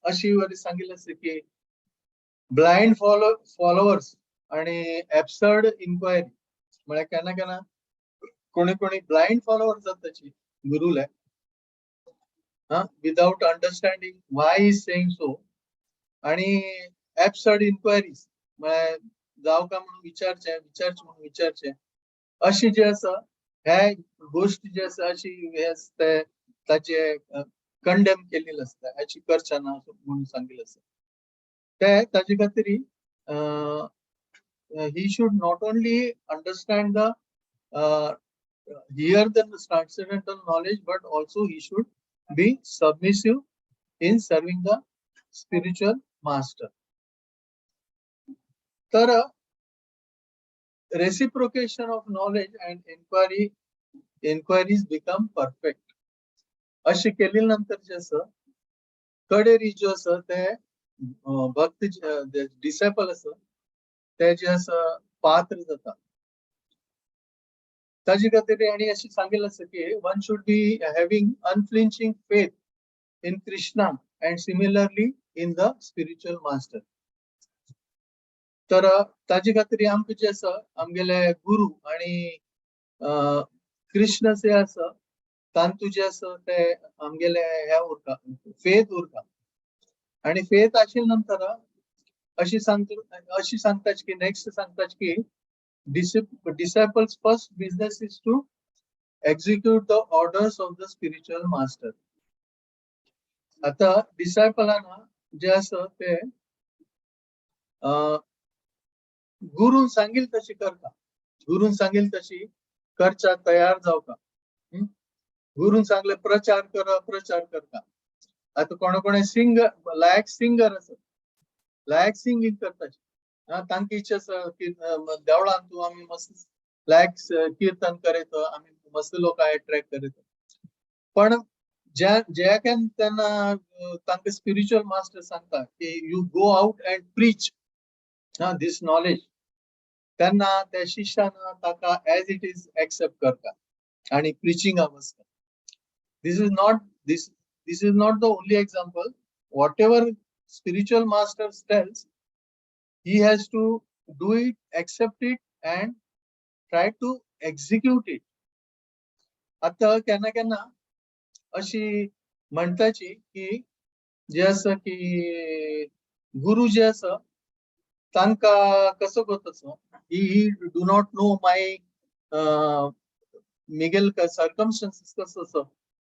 अशी वरी सांगिल्लें आसा की ब्लायंड फॉलोवर्स आणि एब्सर्ड इन्क्वायरी, म्हळ्यार केन्ना केन्ना कोणी कोणी ब्लायंड फॉलोवर्स जाताची गुरुले without understanding why he's saying so, आणि एब्सर्ड इन्क्वायरीज म्हळ्यार जावं का म्हणून विचारचे, विचारचे म्हणून विचारचे, अशी जे आसा ह्या गोश्ट जे आसा अशी हे ते ताचे कंडेम केलेले आसता, अशी करचे ना असं म्हणून सांगिल्लें आसा. ते ताजे खातीर he should not only understand the hear the transcendental knowledge, but also he should be submissive in serving the spiritual master. तर reciprocation of knowledge and inquiries become perfect. अशी केली नंतर जे आसा कडेरी जो आसा ते भक्त डिसायपल आसा ते जे आसा पात्र जाता. ताजे खातीर आनी अशें सांगिल्लें आसा की one should be having unflinching faith in Krishna and similarly in the spiritual master. तर ताजे खातीर आमकां जे आसा आमगेले गुरु आणि कृष्ण जे आसा तांतू जे आसा ते आमगेले हे उरता, फेथ उरता. आणि फेथ आशिल्ले नंतर अशी सांगता की नेक्स्ट सांगता की disciples' first business is to execute the orders of the spiritual master. आता डिसायपलान जे आसा ते गुरून सांगील तशी करता, गुरून सांगील तशी करच्या तयार जावका. गुरून सांगले प्रचार कर, प्रचार करता. आता कोणा कोणे सिंगर, लायक सिंगर आसा, लायक सिंगींग करता. हा, तांकी इच्छा आसा की देवळान तूं आमी मस्त लायक कीर्तन करीत, आमी मस्त लोक अट्रॅक्ट करीत. पण ज्या ज्या केन्ना तेन्ना तांकां स्पिरिच्युअल मास्टर सांगता की you go out and preach this knowledge, तेन्ना त्या शिष्यान ताका एज it is accept करता आणि प्रिचिंगा बसता. This is not the only example. Whatever spiritual master tells, he has to do it, accept it and try to execute it. आता केन्ना केन्ना अशी म्हणटाची की जे आसा की गुरु जे आसा तांकां कसो करता, he do not know my Miguel circumstances कसो आसा,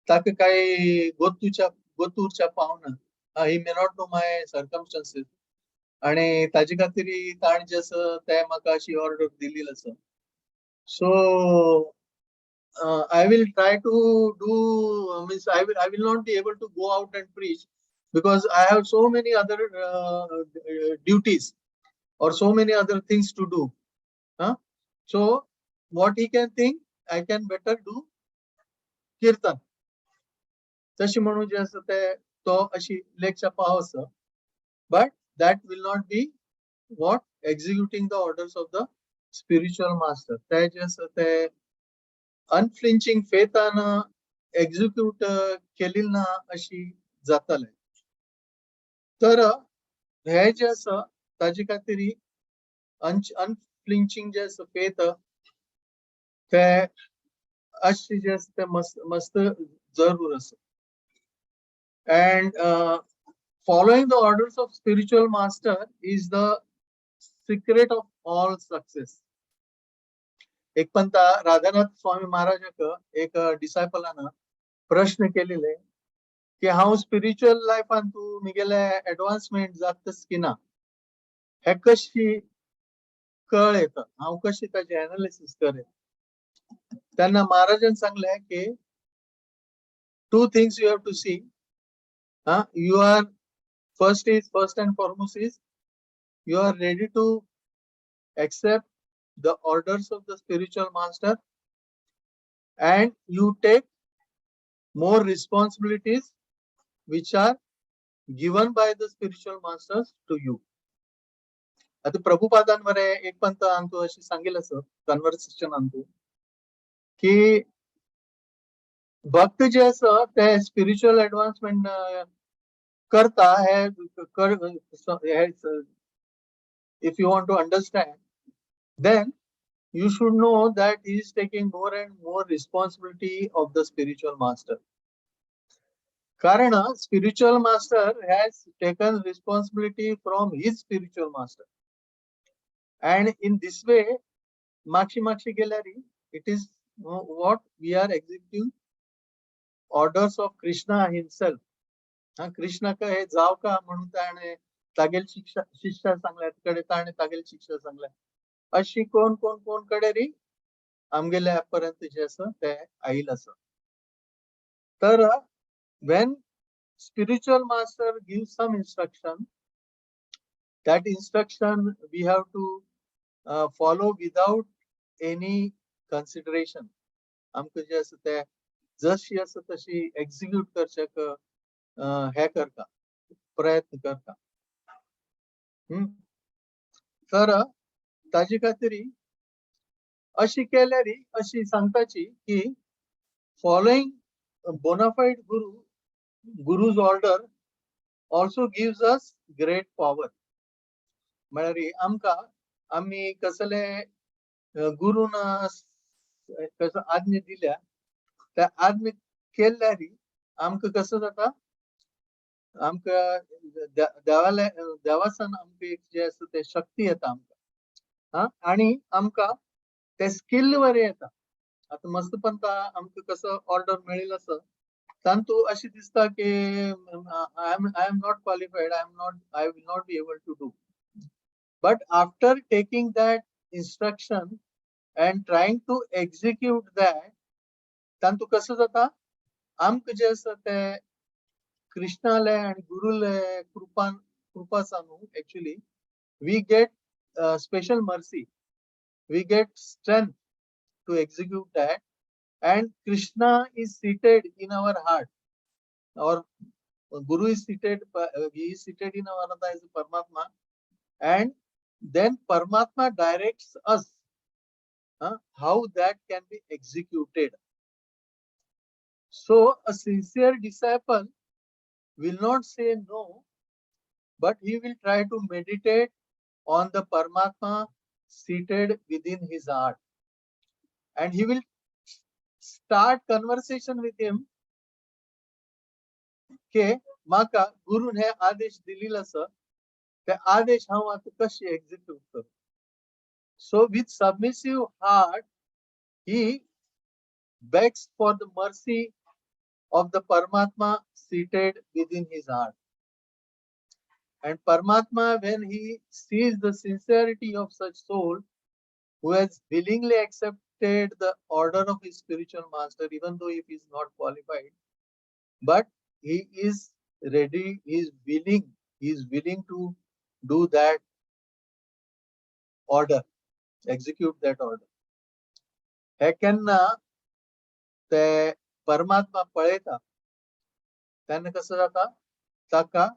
ताका काय गोतूच्या गोतूरच्या पावना. He may not know my circumstances आणि ताजे खातीर ताणें जे आसा ते म्हाका अशी ऑर्डर दिल्ली आसा. So I will try to do, means I will not be able to go out and preach because I have so many other duties or so many other things to do. Huh? So what he can think, I can better do kirtan. तशी म्हणून जे आसा ते तो अशी लेक्चर पाव आसा, but that will not be what executing the orders of the spiritual master. ते जे आसा ते अनफ्लिंचिंग फेथान एक्झिक्यूट केली ना अशी जाताले. तर हे जे आसा ताजे खातीर अनफ्लिंचिंग जे आसा फेथ ते अशें जे आसा ते मस्त मस्त जरूर आसा. And following the orders of spiritual master is the secret of all success. एक पंता राधानाथ स्वामी महाराजाक एक डिसायपलान प्रश्न केलेले की हांव स्पिरिच्युअल लायफान तूं मिगेले एडवान्समेंट जातच की ना, हे कशी कळ येता, हांव कशी ताजे एनालिसिस करेन. तेन्ना महाराजान सांगले की two things you have to see. You are first is, first and foremost is you are ready to accept the orders of the spiritual master and you take more responsibilities. which are given by the spiritual masters to you. आता प्रभुपादांवर एक पंत आणतो, अशी सांगेल असं कन्व्हर्सेशन आणतो की भक्त जे असं ते स्पिरिच्युअल ऍडव्हान्समेंट करता हे कर. If you want to understand, then you should know that he is taking more and more responsibility of the spiritual master. कारण spiritual master has taken responsibility from his spiritual master. And in this way, मागशी मागशी गेल्यारी it is what we are executing orders of Krishna himself. हा, कृष्णाक हे जाव का म्हणून ताणे तागेल शिक्षा शिक्षा सांगल्या कडे, ताणे तागेल शिक्षा सांगल्या. अशी कोण कोण कोण कडे री आमगेल्या पर्यंत जे असं ते आईल असं. तर when spiritual master gives some instruction, that instruction we have to follow without any consideration. आमकां जे आसा ते जशी आसा तशी एक्झिक्यूट करच्याक हे करता, प्रयत्न करता. तर ताजे खातीर अशी केल्यारी अशी सांगताची की following bonafide guru's order also gives us great power. म्हळ्यार आमकां आमी कसले गुरून कसो आज्ञा दिल्या, त्या आज्ञा केल्यारी आमकां कसं जाता, आमकां देवाले देवासान आमकां एक जे आसा ते शक्ती येता आमकां. हा, आणि आमकां ते स्किल बरें येता. आतां मस्तपंता आमकां कसो ऑर्डर मेळिल्लो आसा, तांतू अशें दिसता की I am not qualified, I am not, I will not be able to do. But after taking that instruction and trying to execute that, तांतू कसं जाता, आमकां जें आसा ते कृष्णाले आणि गुरुले कृपान, कृपा न्हू, actually we get special mercy, we get strength to execute that, and Krishna is seated in our heart or guru is seated, he is seated in our heart as Paramatma, and then Paramatma directs us how that can be executed. So a sincere disciple will not say no, but he will try to meditate on the Paramatma seated within his heart, and he will start conversation with him K माका गुरून हे आदेश दिलेलो आसा, ते आदेश हांव आतां कशी एक्झिक्यूट करूं. So with submissive heart, he begs for the mercy of the Paramatma seated within his heart. And Paramatma, when he sees the sincerity of such soul who has willingly accepted the order of his spiritual master, even though if he is not qualified, but he is ready, he is willing to do that order, execute that order. हे केन्ना ते परमात्मा पळयता, तेन्ना कसं जाता, ताका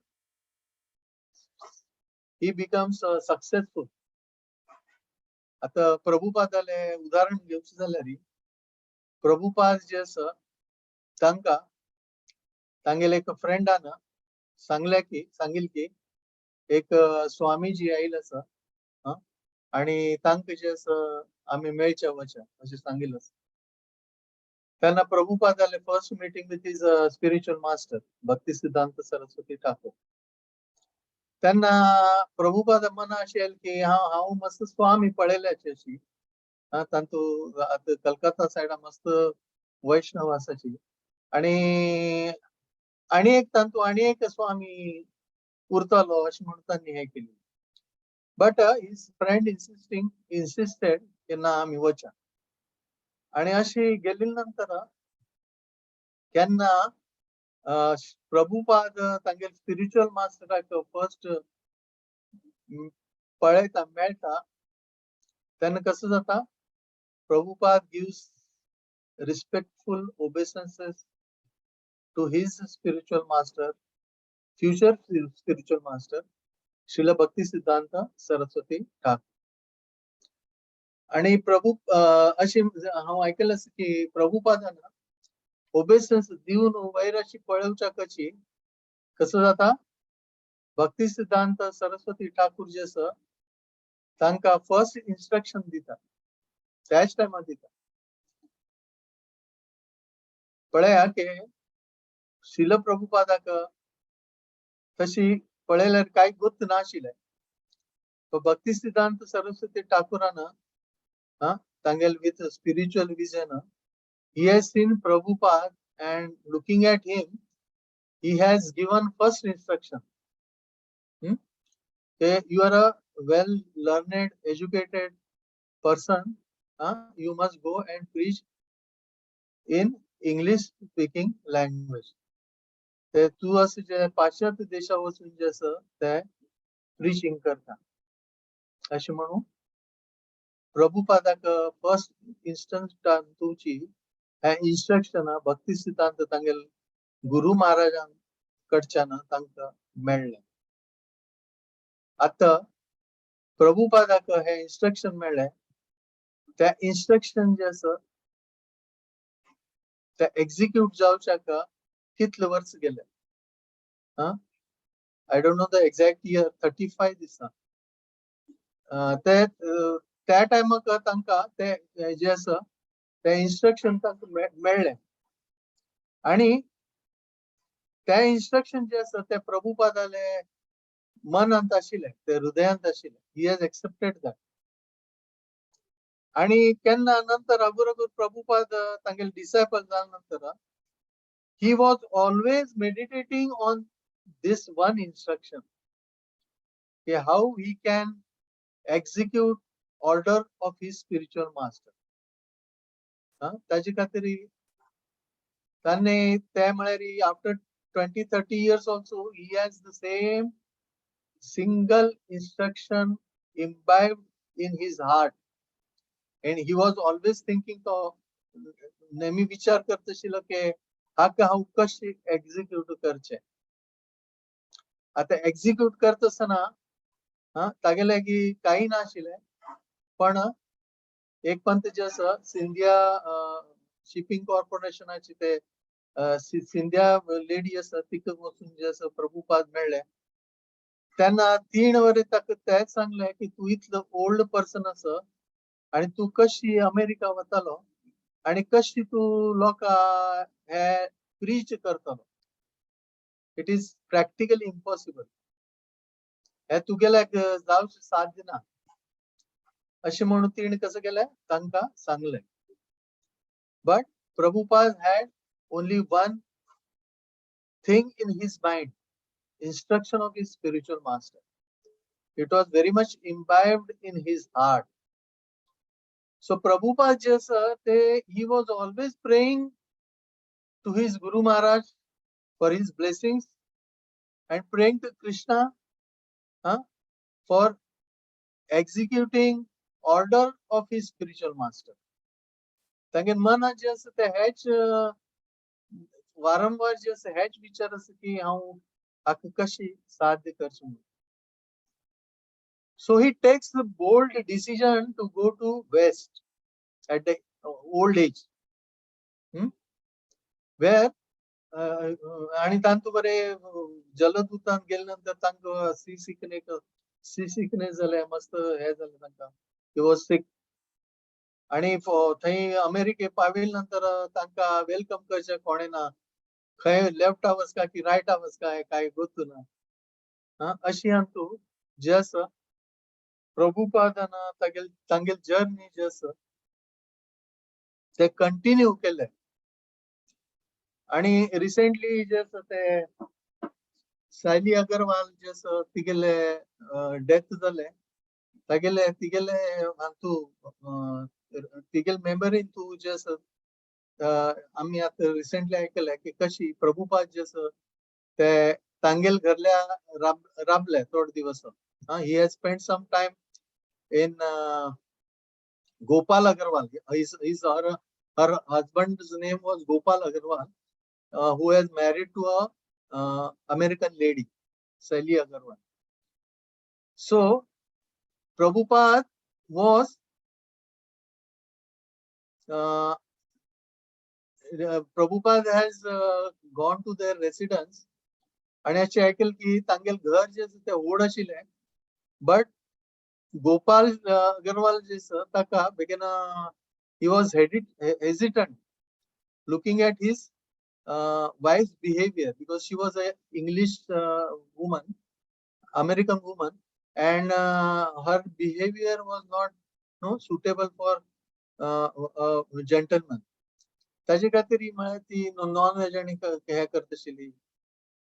he becomes successful. आता प्रभुपादाले उदाहरण घेवचें जाल्यार, प्रभुपाद जे आसा, तांकां तांगेले एक फ्रेंडान सांगले की, सांगिल की एक स्वामीजी आयल आसा आणि तांकां जे आसा आमी मेळचे वचे अशें सांगिल्लें आसा. तेन्ना प्रभुपादाले first meeting with his spiritual master Bhakti Siddhanta Saraswati Thakur. तेन्ना प्रभुपादा मना अशें येयलें की हांव हांव मस्त स्वामी पळयल्याची अशी, हा, तांतू आतां कलकत्ता सायडा मस्त वैष्णव आसाची आणि आणि एक तांतू आणि एक स्वामी उरतलो अशें म्हणून तांणी हें केली. But his friend insisted की ना, आमी वचा. आणि अशी गेली नंतर केन्ना प्रभुपाद तांगेले स्पिरिच्युअल मास्टराक फर्स्ट पळयता, मेळटा, तेन्ना कसं जाता, Prabhupada gives respectful obeisances to his spiritual master, future spiritual master, Srila Bhakti Siddhanta Saraswati Thakur. आणि प्रभू अशी हांव आयकलें आसा की प्रभुपादान ओबेसन्स दिवन वयर अशी पळोवच्या कशी कसं जाता, भक्ती सिद्धांत सरस्वती ठाकूर जे आसा तांकां फर्स्ट इन्स्ट्रक्शन दिता, त्याच टायमार दिता. पळया की शिल प्रभुपादाक तशी पळयल्यार कांय गोत्त नाशिल्लें. भक्ती सिद्धांत Saraswati ठाकूरान तांगेल with spiritual vision, he has seen Prabhupada and looking at him, he has given first instruction. You are a well learned, educated person. You must go and preach in English speaking language. ते तूं अशें जे पाश्चात्य देशा वचून जे आसा ते प्रिचिंग करता अशें म्हणून प्रभुपादाक फर्स्ट इन्स्टन्स तुमची हे इन्स्ट्रक्शन भक्ती सिद्धांत तांगेल गुरु महाराजां कडच्यान तांकां मेळ्ळें. आतां प्रभुपादाक हे इन्स्ट्रक्शन मेळ्ळें, त्या इन्स्ट्रक्शन जे आसा ते एक्झिक्यूट जावच्याक कितले वर्स गेले? I don't know the exact year, 35 दिसा ते त्या टायमाक तांकां ते जे आसा ते इन्स्ट्रक्शन तांकां मेळ्ळें आणि ते इन्स्ट्रक्शन जे आसा ते प्रभुपादाले मनांत आशिल्लें, ते हृदयांत आशिल्लें. He has accepted that. आणि केन्ना नंतर रघुरघुर प्रभुपाद तांगेले डिसायपल जाल्या नंतर he was always meditating on this one instruction, की how he can execute order of his spiritual master. ताजे खातीर ताणें ते म्हळ्यार after 20-30 years also he has the same single instruction imbibed in his heart and he was always thinking. तो नेहमी विचार करत आशिल्लो की हाका हांव कशें एक्झिक्यूट करचें. आतां एक्झिक्यूट करता आसतना हा तागेले की काही नाशिल्लें, पण एक पंत जे आसा सिंधिया शिपिंग कॉर्पोरेशनाचे ते सिंधिया लेडी आसा, तिका वचून जे आसा प्रभुपाद मेळ्ळे तेन्ना तीन वरी ताका तेच सांगलें की तूं इतलो ओल्ड पर्सन आसा आणि तूं कशी अमेरिका वतालो आणि कशी तूं लोकां हे प्रीच करतलो? It is practically impossible. हे तुगेल्याक जावचें साध्य ना अशें म्हणून तिणें कसं केलें, तांकां सांगलें. But Prabhupada had only one thing in his mind, instruction of his spiritual master. It was very much imbibed in his heart. So Prabhupada जे आसा ते he was always praying to his Guru Maharaj for his blessings and praying to Krishna for executing order of his spiritual master. तांगे मनात जे आसा ते हेच वारंवार जे आसा हेच विचार आसा की हांव हाका कशी साध्य करचें म्हणून. So he takes the bold decision to go to West at the old age. Where आणि तांतू बरे जलदूतान गेले नंतर तांकां सी सिकनेस जालें, मस्त हे जालें तांकां. He was sick. आणि थंय अमेरिके पाविल नंतर तांकां welcome करचें कोणें ना. खंय लेफ्ट वच काय की रायट वच काय काय गोतू ना. हा अशी अंतू जे आसा प्रभुपादान तागेल तांगेल जर्नी जे आसा ते कंटिन्यू केले. आणि रिसेंटली जे आसा ते सायली अगरवाल जे आसा तिगेले डेथ जाले, तागेले तिगेले हातू तिगेले मेमरीन तूं जे आसा आमी आतां रिसेंटली आयकले की कशी प्रभुपाद जे आसा ते तांगेल घरल्या राबले थोडे दिवस. He has spend some time in Gopal Agarwal. His her husband's name was Gopal Agarwal. who has married to a American lady, Sally Agarwal. So Prabhupada was Prabhupada has gone to their residence आणि अशें आयकल की तांगेल घर जे आसा तें व्हड आशिल्लें, बट गोपाल अगरवाल जे आसा ताका बेगीन he was hesitant looking at his wife's behavior because she was a English woman, American woman, and her behavior was not no suitable for a gentleman. ताजे खातीर ही म्हळ्यार ती नॉन व्हेज आनी हें करता आशिल्ली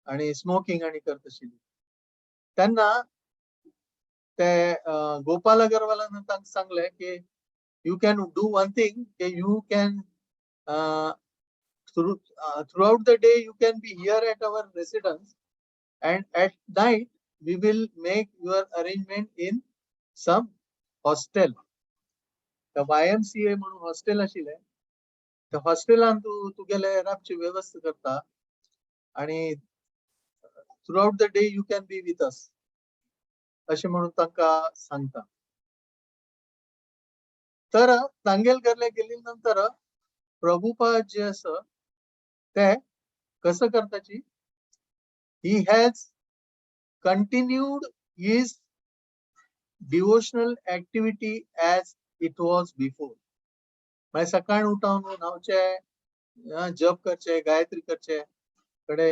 आणि स्मोकिंग आनी करता आशिल्ली. तेन्ना ते गोपाल अगरवालान तांकां सांगलें की you can do one thing, की you can throughout the day you can be here at our residence and at night we will make your arrangement in some hostel. The YMCA म्हणून हॉस्टेल आशिल्लें. त्या हॉस्टेलान तूं तुगेले राबची वेवस्था करता आणि throughout the day you can be with us, अशें म्हणून तांकां सांगता. तर तांगेल घरले गेली नंतर प्रभुपाद जे आसा ते कसं करताची, he has continued his devotional activity as it was before. म्हळ्यार सकाळी उठोवन न्हावचे, जप करचे, गायत्री करचे, कडे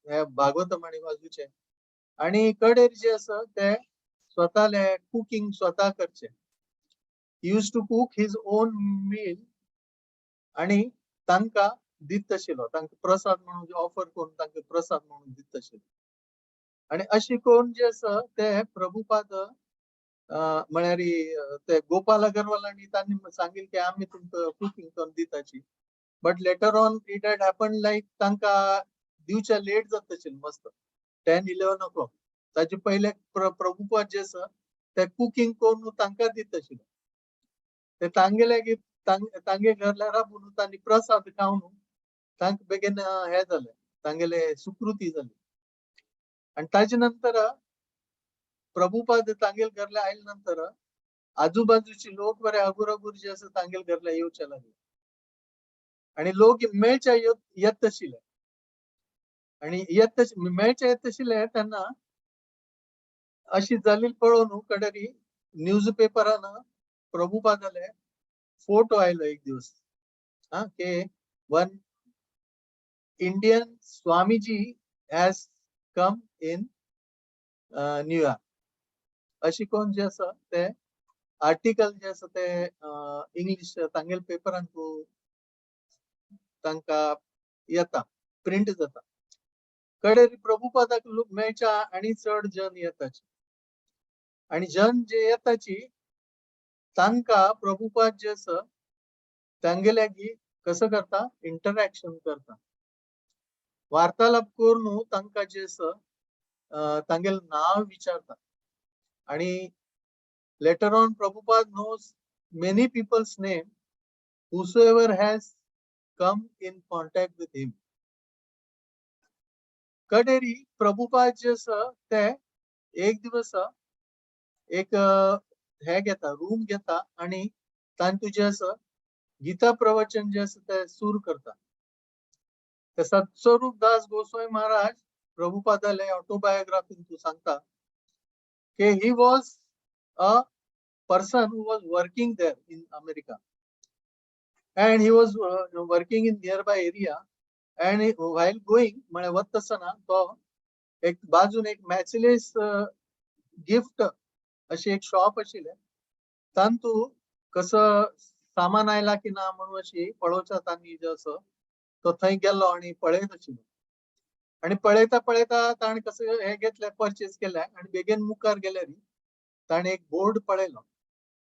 हे भागवतम आनी वाजूचे आणि कडेर जे आसा ते स्वताले कुकिंग स्वता करचे. Used to cook his own meal आणि तांकां दित आशिल्लो, तांकां प्रसाद म्हणून ऑफर करून तांकां प्रसाद म्हणून दित आशिल्लो. आणि अशी करून जे आसा ते प्रभुपाद म्हळ्यार ते गोपाल अगरवाल आनी तांणी सांगिल्लें की आमी तुमकां कुकिंग करून दिताची, but later on it had happen like तांकां दिवच्या लेट जाता आशिल्लें मस्त 10-11 o'clock. ताचे पयले प्रभुपाद जे आसा ते कुकिंग करून तांकां दित आशिल्ले. ते तांगेले तांगे घरला राबून तांणी प्रसाद खावन तांकां बेगीन हे जालें, तांगेले सुकृती जाली. आणि ताजे नंतर प्रभुपाद तांगेल घरला आयले नंतर आजूबाजूचे लोक बरे अगुर जे आसा तांगेल घरला येवचे लागले आणि लोक मेळच्या येत आशिल्ले आणि येत मेळचे येत आशिल्ले. तेन्ना अशी जाली पळोवन कडेरी न्यूज पेपरान प्रभुपादाले फोटो आयलो एक दिवस, हा, की one Indian Swamiji has come in New York, अशी कोण जे आसा ते आर्टिकल जे आसा ते इंग्लीश तांगेल पेपरान तांकां येता, प्रिंट जाता. कडेर प्रभुपादाक लोक मेळच्या आणि चड जन येताची आणि जन जे येताची तांकां प्रभुपाद जे आसा तांगेले कसं करता, इंटरॅक्शन करता, वार्तालाप करून तांकां जे आसा तांगेले नांव विचारता. आणि later on Prabhupada knows many people's name whosoever has come in contact with him. कडेरी Prabhupada जे आसा ते एक दिवस एक हे घेता, रूम घेता आणि तांतू जे आसा गीता प्रवचन जे आसा ते सुरू करता. ते सत्स्वरूप दास गोस्वामी महाराज प्रभुपादाले ऑटोबायोग्राफीन तूं सांगता की he was a person who was working there in America and he was working in nearby area and while going, म्हळ्यार वता आसतना तो एक बाजून एक मॅचलेस गिफ्ट अशी एक शॉप आशिल्लें, तांतू कसं सामान आयला की ना म्हणून अशी पळोवच्या तांणी जो असो तो थंय गेलो आणि पळयत आशिल्लो आणि पळयता पळयता ताणें कसं हे घेतलें, परचेस केलें आणि बेगीन मुखार गेल्यार ताणें एक बोर्ड पळयलो.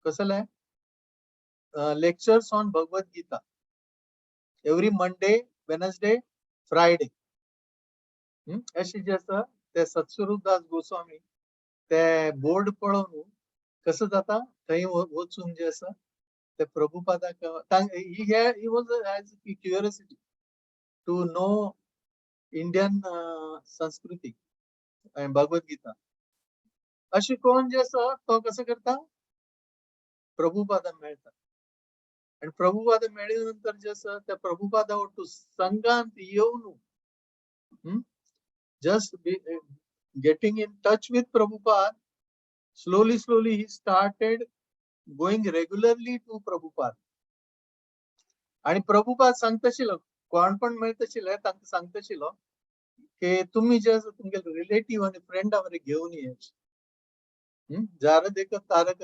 कसलें? Lectures on Bhagavad Gita every Monday, Wednesday, Friday. अशें जे आसा ते सत्स्वरूप दास गोस्वामी ते बोर्ड पळोवन कसं जाता थंय वचून जे आसा ते प्रभुपादाक he was has curiosity to to know Indian संस्कृती आणि भगवत गीता. अशें कोण जे आसा तो कसो करता, प्रभुपादान मेळटा आणि प्रभुपाद मेळ्ळे नंतर जे आसा त्या प्रभुपादा वटू संघांत येवन, just getting in touch with Prabhupada, slowly slowly he started going regularly to Prabhupada. आणि प्रभुपाद सांगताशिलो, कोण पण मेळताशिले तांकां सांगताशिलो की तुमी जे आसा तुमगे रिलेटीव आनी फ्रेंडा बरे घेवन येच. जार देख तारक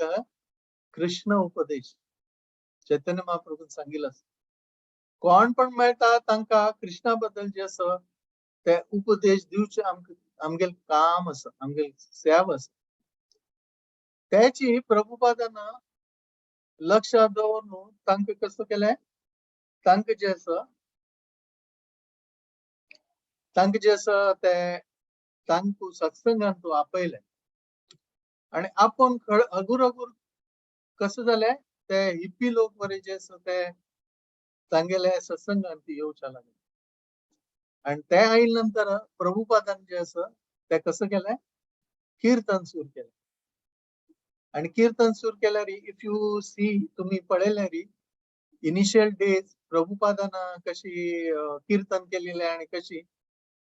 कृष्ण उपदेश चैतन्य महाप्रभून सांगितलं. कोण पण मेळटा तांकां कृष्णा बद्दल जे आसा ते उपदेश दिवचे आमगेल काम आसा, आमगेल सेवा आसा. त्याची प्रभुपादान लक्षात दवरून तांकां कसो केलें, तांकां जे आसा तांकां जे आसा ते तांकां सत्संगान तूं आपयलें आणि आपोवन हगूर हगूर कसं जालें, ते हिप्पी लोक बरे जे आसा ते तांगेले सत्संगान ती येवच्या लागले. आणि ते आयले नंतर प्रभुपादान जे आसा ते कसं केलें, कीर्तन सुरू केलें. आणि कीर्तन सुरू केल्यार if you see, तुम्ही पळयल्यार इनिशियल डेज प्रभुपादान कशी कीर्तन केलेले आणि कशी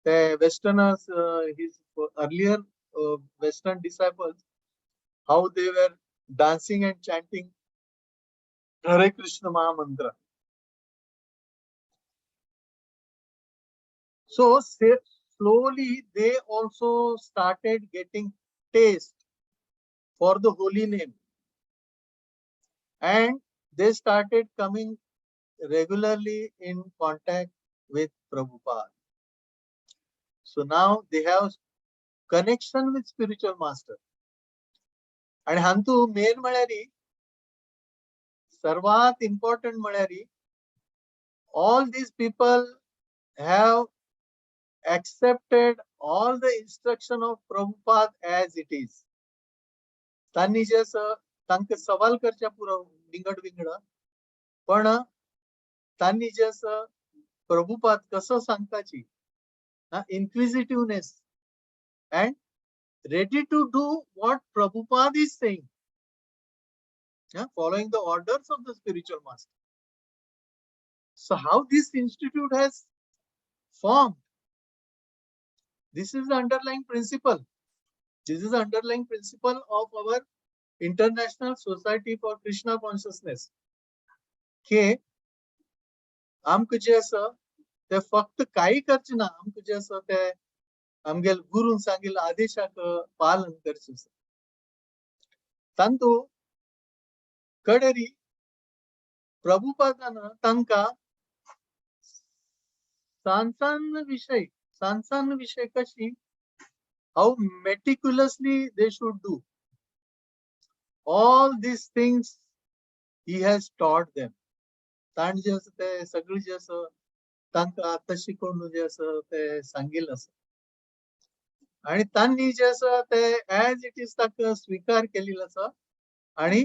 ते westerners, his earlier western disciples, how they were dancing and chanting Hare Krishna Mahamantra. So slowly they also started getting taste for the holy name and they started coming regularly in contact with Prabhupada. So now they have connection with spiritual master. आणि हांतू मेन म्हळ्यार सर्वात इम्पॉर्टंट म्हळ्यार all these people have accepted all the instruction of Prabhupada as it is. तांणी जे आसा तांकां सवाल करच्या पुरो विंगड विंगड, पण तांणी जे आसा प्रभुपाद कसो सांगताची inquisitiveness and ready to do what Prabhupada is saying, yeah, following the orders of the spiritual master. So how this institute has formed, this is the underlying principle. This is the underlying principle of our International Society for Krishna Consciousness. K आमकां जे आसा ते फक्त काही करचे ना, आमकां जे आसा ते आमगेल गुरून सांगिल्ल्या आदेशाक पालन करचें आसा. तांतू कडेरी प्रभुपादान तांकां सान सान विशय, सान सान विशय कशी how meticulously they should do all these things he has taught them. ताणें जे आसा ते सगळें जे आसा तांकां आतां शिकोवन जे आसा ते सांगिल्लें आसा आणि तांणी जे आसा ते एज it is ताका स्विकार केलेलो आसा आणि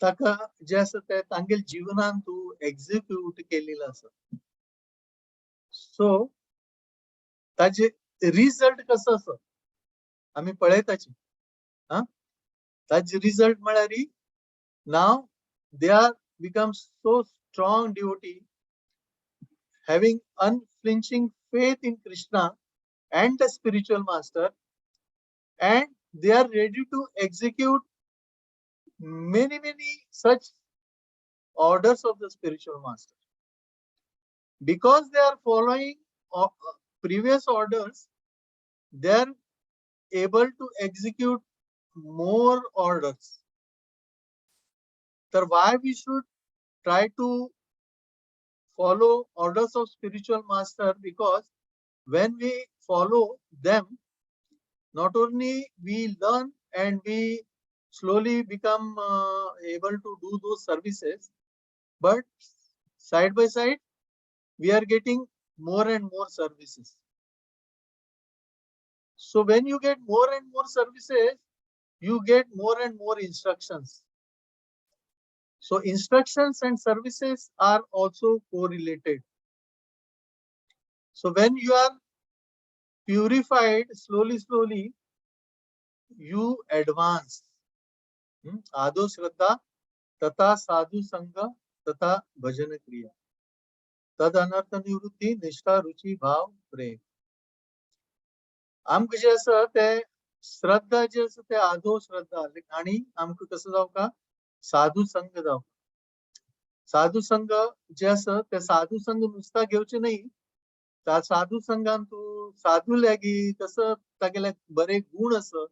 ताका जे आसा ते तांगेल जिवनान तूं एक्झिक्यूट केलेलो आसा. सो ताजे रिजल्ट कसो आसा आमी पळयताची. हा, ताजे रिजल्ट म्हळ्यार now they are become so strong devotee, having unflinching faith in Krishna and the spiritual master, and they are ready to execute many, many such orders of the spiritual master. Because they are following previous orders, they are able to execute more orders. So why we should try to follow orders of spiritual master? Because when we follow them, not only we learn and we slowly become able to do those services, but side by side we are getting more and more services. So when you get more and more services, you get more and more instructions. So instructions and services are also correlated. So when you are purified slowly slowly, you advance. आदो श्रद्धा तथा साधु संग तथा भजन क्रिया तद अनर्थ निवृत्ती निष्ठा रुची भाव प्रेम. आमकां जे आसा ते श्रद्धा जे आसा ते आदो श्रद्धा आणि आमकां कसो जावका, साधू संग जावका. साधू संग जे आसा ते साधू संग नुसता घेवचे नाही, त्या साधू संगान तूं साधू लागीं कसो तागेले बरे गुण आसा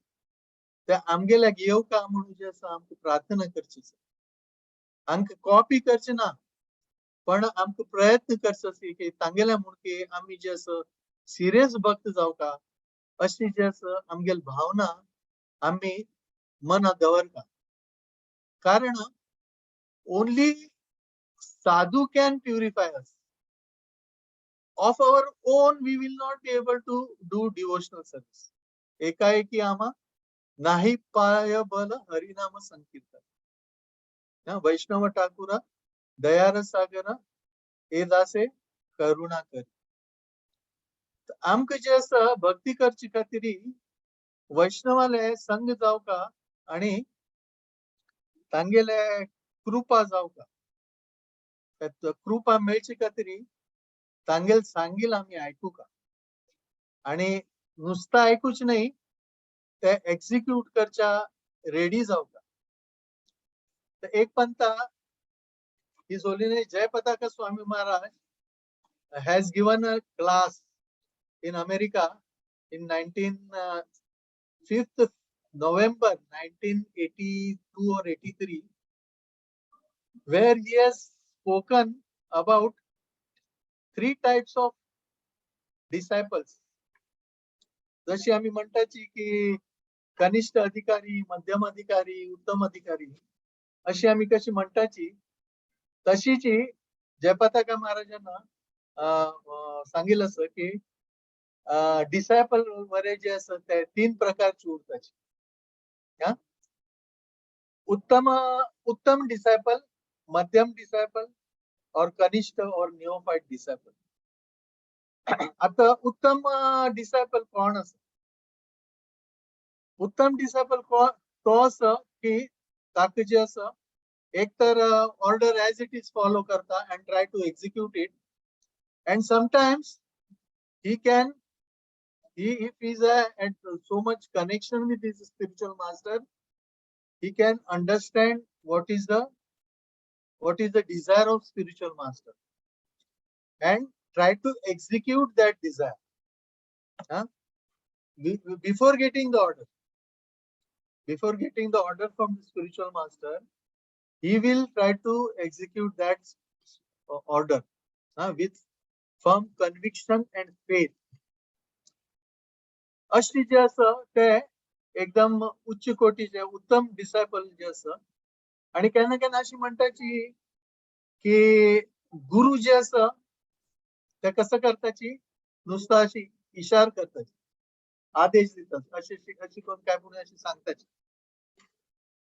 ते आमगे लागीं येवका म्हणून जे आसा आमकां प्रार्थना करची आसा. आमकां कॉपी करचे ना, पण आमकां प्रयत्न करचो आसा की तांगेल्या म्हूण की आमी जे आसा सिरियस भक्त जावका, अशी जे आसा आमगेली भावना आमी मनात दवरता. कारण only sadhu can purify us. Of our own we will not be able to do devotional service. एकाएकी आम्हा नाही पाय बल हरिनाम संकीर्तन. हा, वैष्णव ठाकुरा दयार सागर ए दासे करुणा कर. आमकां जे आसा भक्ती करची खातीर वैष्णवाले संग जावका आणि तांगेले कृपा जावका. कृपा मेळची खातीर तांगेल सांगील आमी आयकुका आणि नुसतं आयकूच नाही, ते एक्झिक्यूट करच्या रेडी जावका. तर एक पंता His Holiness Jayapataka Swami Maharaj has given a class in America in 5th November 1982 or 83, where he has spoken about three types of disciples. जशी आम्ही म्हणताची की कनिष्ठ अधिकारी, मध्यम अधिकारी, उत्तम अधिकारी, अशी आम्ही कशी म्हणताची, तशीची जयपताका महाराजांना सांगितलं असं की डिसायपल बरे जे असत ते तीन प्रकारची उरताची. हा? उत्तम उत्तम डिसायपल, मध्यम डिसायपल और कनिष्ठ और निओफाइट डिसायपल. आता उत्तम डिसायपल कोण आसा? उत्तम डिसायपल कोण तो आसा की ताका जे आसा एक तर order as it is follow करता and try to execute it, and sometimes he can he if he's at so much connection with his spiritual master, he can understand what is the desire of spiritual master and try to execute that desire, huh? Before getting the order, before getting the order from the spiritual master, he will try to execute that order with firm conviction and faith. अशी जे आसा ते एकदम उच्च कोटीचे उत्तम डिसायपल जे आसा. आणि केन्ना केन्ना अशी म्हणटाची की गुरु जे आसा ते कसं करताची, नुसतं अशी इशार करताची, आदेश दितात, अशी अशी करून काय म्हणून अशी सांगताची.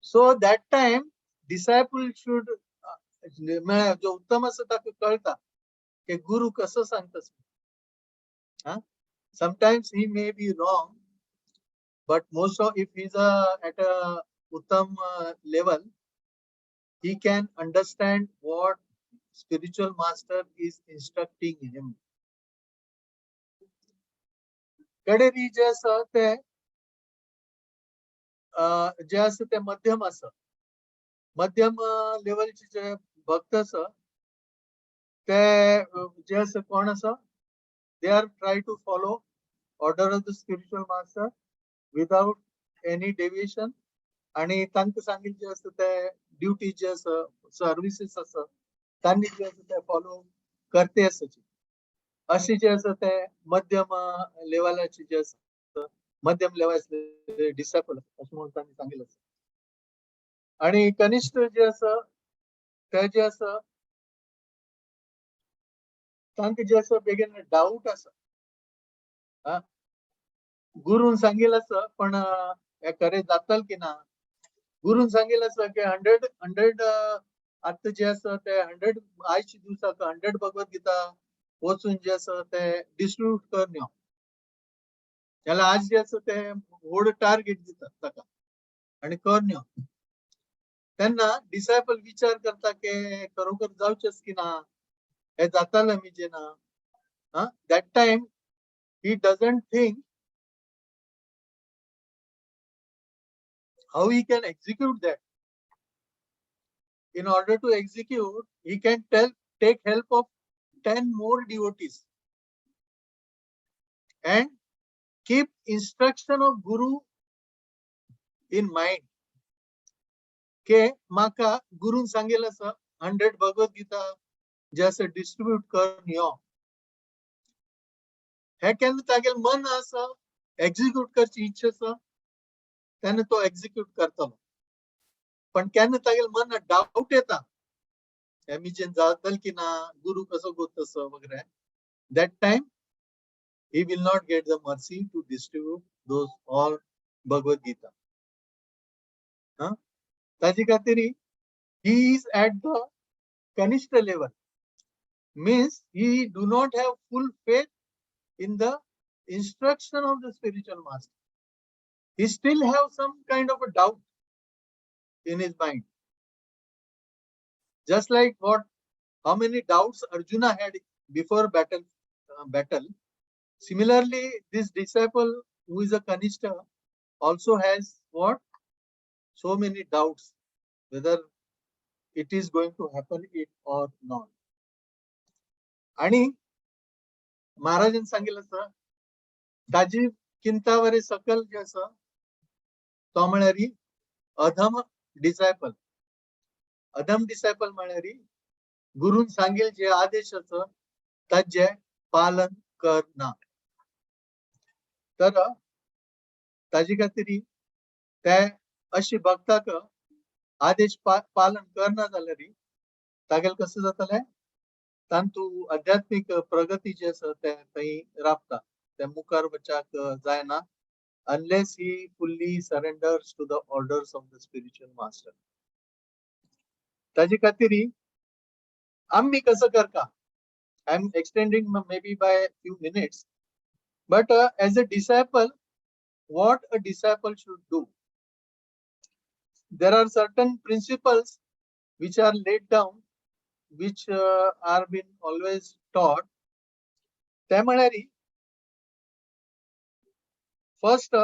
So that time disciple should, म्हळ्यार जो उत्तम आसा ताका कळटा की गुरु कसं सांगता. हा, sometimes he may be wrong, but most of if he's a at a uttam level, he can understand what spiritual master is instructing him. कडेरी जे आसा ते जे आसा ते मध्यम आसा. मध्यम लेवलचे जे भक्त आसा ते जे आसा कोण आसा, they are try to follow order of the spiritual master without any deviation. आणि तांकां सांगिल्लें जे आसा ते ड्युटी जे आसा, सर्विसीस आसा, तांणी जे आसा ते फॉलो करते आसाची. अशी जे आसा ते मध्यम लेवलाचे जे आसा, मध्यम लेवलाचे डिसायपल अशें म्हणून तांणी सांगिल्लें आसा. आणि कनिष्ठ जे आसा ते जे आसा तांकां जे आसा बेगीन डाऊट आसा. हा, गुरून सांगिल्लें आसा पण हे खरें जातल की ना. गुरून सांगिल्लें आसा की हंड्रेड हंड्रेड आतां जे आसा ते 100 आयच्या दिवसाक 100 भगवत गीता. वचून जे आसा ते डिस्ट्रीब्यूट करून यो. जाल्यार आज जे आसा ते व्हड टार्गेट दितात ताका आनी करून यो. तेन्ना डिसायपल विचार करता की खरोखर जावचेच की ना, हे जाताले मी ना. That time he doesn't think how he can execute that. In order to execute, he can take help of 10 more devotees and keep instruction of Guru in mind. K माका गुरून सांगेल आसा 100 भगवत गीता जे आसा डिस्ट्रीब्यूट करून यो. हे केन्ना तागेल मन आसा एक्झिक्यूट करची इच्छा आसा तेन्ना तो एक्झिक्यूट करतलो. पण केन्ना तागेल मन डाऊट येता हे मिजेन जातल की ना, गुरु कसो गोतसो वगैरे, that time he will not get the mercy to distribute those all Bhagavad Gita. हा, ताजे खातीर he is at the kanishtha level, means he do not have full faith in the instruction of the spiritual master. He still have some kind of a doubt in his mind. Just like how many doubts Arjuna had before battle. Similarly, this disciple who is a Kanishta also has what? So many doubts whether it is going to happen it or not. आणि महाराजांनी सांगितलं असं ताजी किंतावरे सकल जे आसा तो म्हळ्यार अधम डिसायपल. अधम डिसायपल म्हळ्यार गुरून सांगेल जे आदेश आसा ताजे पालन करना. तर ताजे खातीर ते अशी भक्ताक आदेश पालन करना जाल्यार तागेल कसं जातलें, तांतू आध्यात्मीक प्रगती जी आसा ते थंय राबता, ते मुखार वचाक जायना unless he fully surrenders to the orders of the spiritual master. ताजे खातीर आमी कसं करता, I am extending maybe by few minutes, but as a disciple what a disciple should do. There are certain principles which are laid down, which are been always taught. ते म्हळ्यार first,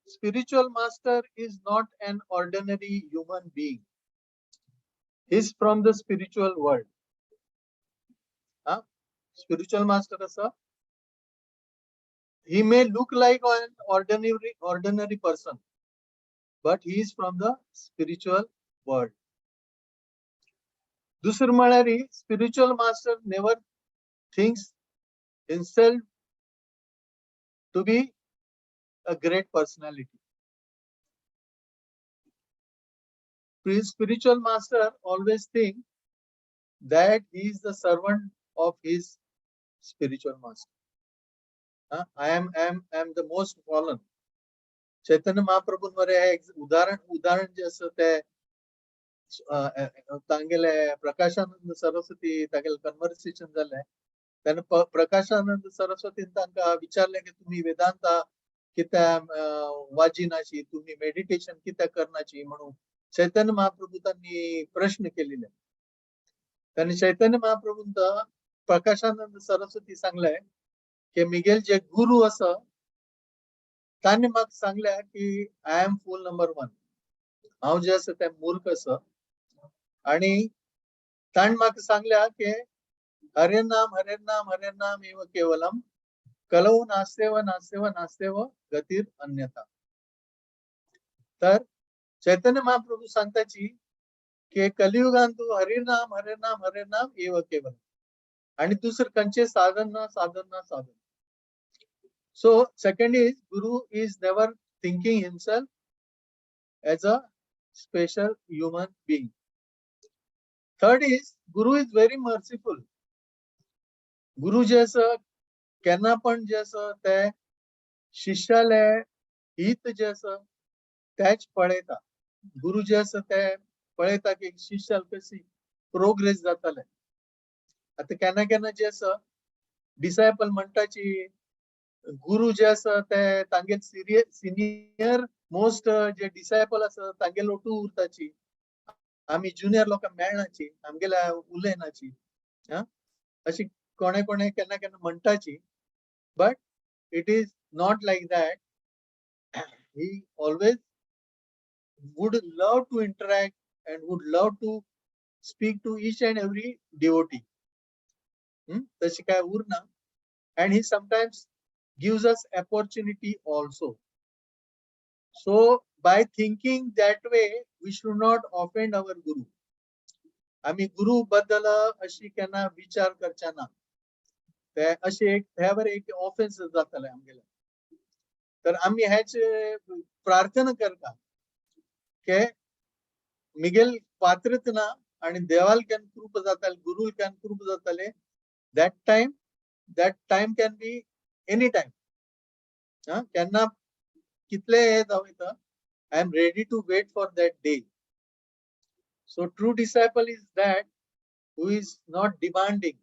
spiritual master is not an ordinary human being. He is from the spiritual world. Spiritual master asa, he may look like an ordinary person, but he is from the spiritual world. दुसरं म्हळ्यार spiritual master never thinks himself to be a great personality. Spiritual master always think that he is the servant of his spiritual master. I am the most fallen. Chaitanya महाप्रभूंवर हे एक उदाहरण जे आसा ते तांगेले प्रकाशानंद सरस्वती तागेले कन्वर्सेशन जालें तेन्ना प्रकाशानंद सरस्वतीन तांकां विचारलें की तुमी वेदांता कित्याक वाजिनाची, तुमी मेडिटेशन कित्याक करनाची म्हणून चैतन्य महाप्रभू तांणी प्रश्न केलेले. त्यांनी चैतन्य महाप्रभून प्रकाशानंद सरस्वती सांगले की मिगेल जे गुरु आसा तांणी म्हाका सांगले की I am fool number 1, हांव जे आसा ते मूर्ख आसा, आणि तांणी म्हाका सांगल्या की हरे नाम हरे नाम हरे नाम एव केवलम कलौ नास्तेव नास्तेव नास्तेव गतीर अन्यथा. तर चैतन्य महाप्रभू सांगताची की कलियुगांत तू हरे नाम हरे नाम हरे नाम एव केवलम आणि दुसरं कंचे साधन ना साधन ना साधन. So second is guru is never thinking himself as a special human being. Third is guru is very merciful. गुरु जे आसा केन्ना पण जे आसा ते शिष्याले हित जे आसा तेच पळयता. गुरु जे आसा ते पळयता की शिष्याल कशी प्रोग्रेस जातले. आतां केन्ना केन्ना जे आसा डिसायपल म्हणटाची गुरु जे आसा ते तांगेले सिनियर मोस्ट जे डिसायपल आसा तांगेले ओटू उरताची, आमी ज्युनियर लोकांक मेळनाची, आमगेल्या उलयनाची. अशी कोणे कोणे केन्ना केन्ना म्हणटाची, but it is not like that. He always would love to interact and would love to speak to each and every devotee. तशी काय उरना. And he sometimes gives us opportunity also. So by thinking that way, we should not offend our guru. आमी गुरु बद्दल अशी केन्ना विचार करचे ना, ते अशें एक ह्यावर एक ऑफेन्स जातले आमगेले. तर आमी हेच प्रार्थना करता की मिगेल पात्रत ना आणि देवाल केन्ना कृपा जाताले, गुरुल केन्ना कृपा जाताले, that time can be any time. केन्ना कितले हे जावं येता, I am ready to wait for that day. So true disciple is that who is not demanding,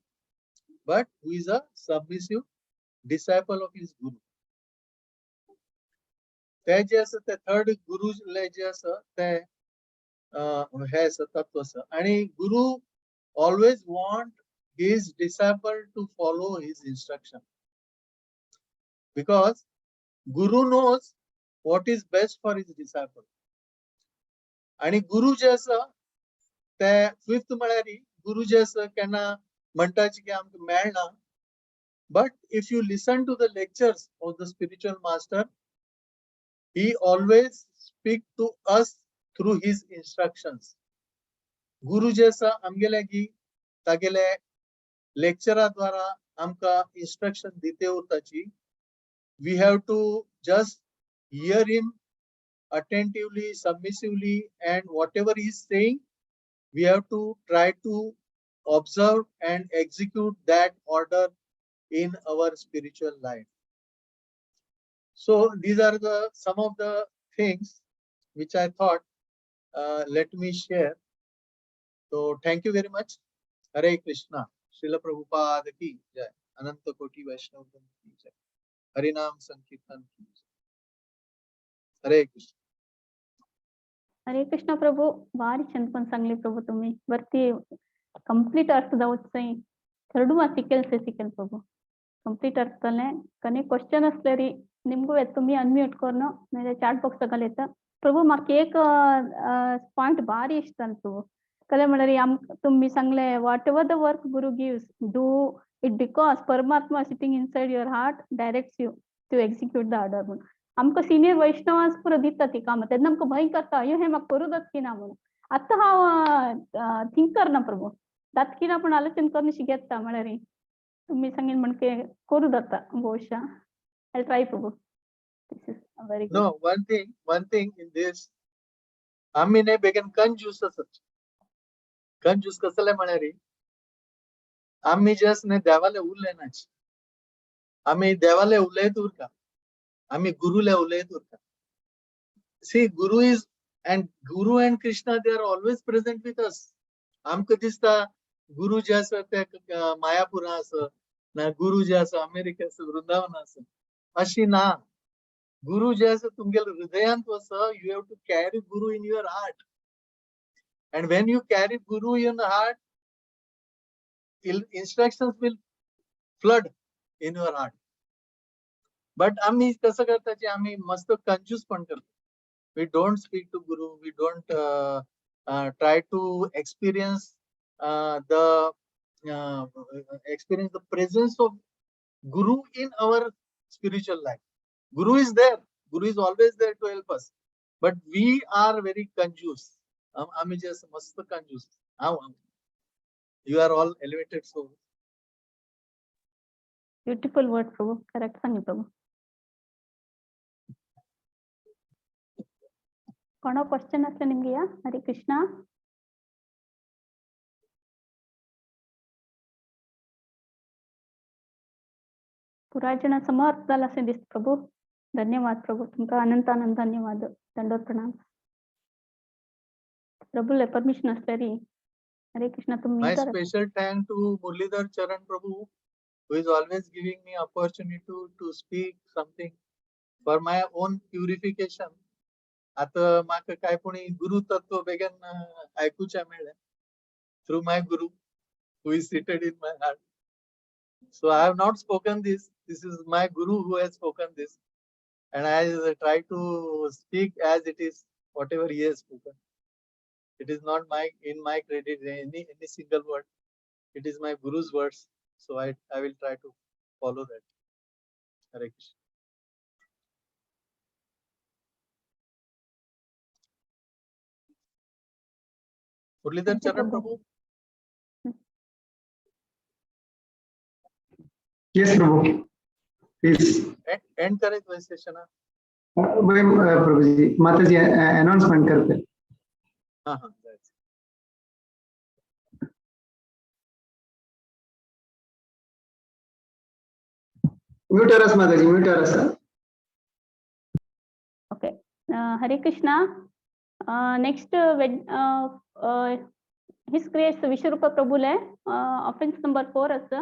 but who is a submissive disciple of his guru. ते जे आसा ते थर्ड गुरुले जे आसा ते हे आसा तत्व आसा. आणि guru always want his disciple to follow his instruction, because guru knows what is best for his disciple. आणि गुरु जे आसा ते फिफ्थ म्हळ्यार गुरु जे आसा केन्ना म्हणटाचे की आमकां मेळना, but if you listen to the lectures of the spiritual master, he always speak to us through his instructions. गुरु जे आसा आमगेले की तागेले लेक्चरा द्वारा आमकां इन्स्ट्रक्शन दिते उरताची. We have to just hear him attentively, submissively, and whatever he is saying, we have to try to observe and execute that order in our spiritual life. So these are the some of the things which I thought let me share. So thank you very much. Hare Krishna. Srila Prabhupada ki jai. Ananta Koti Vaishnava ki jai. Harinam Sankirtan ki jai. Hare Krishna. Hare Krishna Prabhu, भारी छंद पण सांगले प्रभू तुम्ही. वरती कंप्लीट अर्थ जावच नाही. थर्ड मा शिकेल से शिकेल प्रभू. कंप्लीट अर्थ जालें. कनी क्वेश्चन असले री निमगू येता तुमी अनम्यूट करून नाल्यार चॅट बॉक्स घाल येता. प्रभू म्हाका एक पॉयंट भारी इश्ट जालो प्रभू. कले म्हळ्यार आम तुमी सांगले whatever the work guru gives do it because Paramatma sitting inside your heart directs you to execute the order म्हणून. आमकां सिनियर वैष्णवांस पुरो दिता ती कामां, तेन्ना आमकां भंय करता, अयो हें म्हाका करूं जाता की ना म्हणून. आतां हांव थिंक करना प्रभू, जाता की ना पूण आलोचन करून शिकयता म्हळ्यार तुमी सांगीन म्हणके करूं जाता बहुशा. I try Prabhu. This is very good. No, one thing in this, आम्ही न्ही बेगीन कंजूस आसत. कंजूस कसले म्हळ्यार आम्ही जे आसा न्ही देवाले उलयनाच, आमी देवाले उलयत उरता, आमी गुरुले उलयत उरता. See, guru is and guru and Krishna, they are always present with us. आमकां दिसता गुरु जे आसा ते मायापुरा आसा ना, गुरु जे आसा अमेरिका आसा, वृंदावन आसा, अशी ना. गुरु जे आसा तुमगेले हृदयांत आसा. You have to carry guru in your heart, and when you carry guru in heart, instructions will flood in your heart. But आम्ही कसं करता की आम्ही मस्त कंजूस पण करतो. We don't speak to guru, we don't try to experience the presence of guru in our spiritual life. Guru is there, guru is always there to help us, but we are very कंजूस. आम्ही जे असं मस्त कंजूस. हांव you are all elevated soul. Beautiful word Prabhu, correct सांगले प्रभू. कोणो क्वेश्चन असले निमगे या? हरे कृष्णा. पुराय जण समर्थ जाला अशें दिसता प्रभू. धन्यवाद प्रभू, तुमकां अनंत अनंत धन्यवाद. दंडवत प्रणाम प्रभूले. परमिशन असल्यारी हरे कृष्णा, तुमी My म्यूटार. Special thank to Murlidhar Charan Prabhu, who is always giving me opportunity to speak something for my own purification. आतां म्हाका काय कोणी गुरु तत्व बेगीन आयकुचें मेळ्ळें through my guru who is seated in my heart. So I have not spoken this. This is my guru who has spoken this. And I try to speak as it is, whatever he has spoken. It is not my in my credit any single word. It is my guru's words. So I will try to follow that. Hare Krishna. Muralidhar Thank you, Charan Prabhu. Prabhu. Yes, Prabhu. Please. End करे सेशन. Prabhuji, Mataji announcement करते. हाँ हाँ that's it. म्यूटर आसा माताजी, म्यूटर आसा. Okay, Hare Krishna. Next his grace Vishwarupa प्रभुले ऑफेन्स नंबर 4 आसा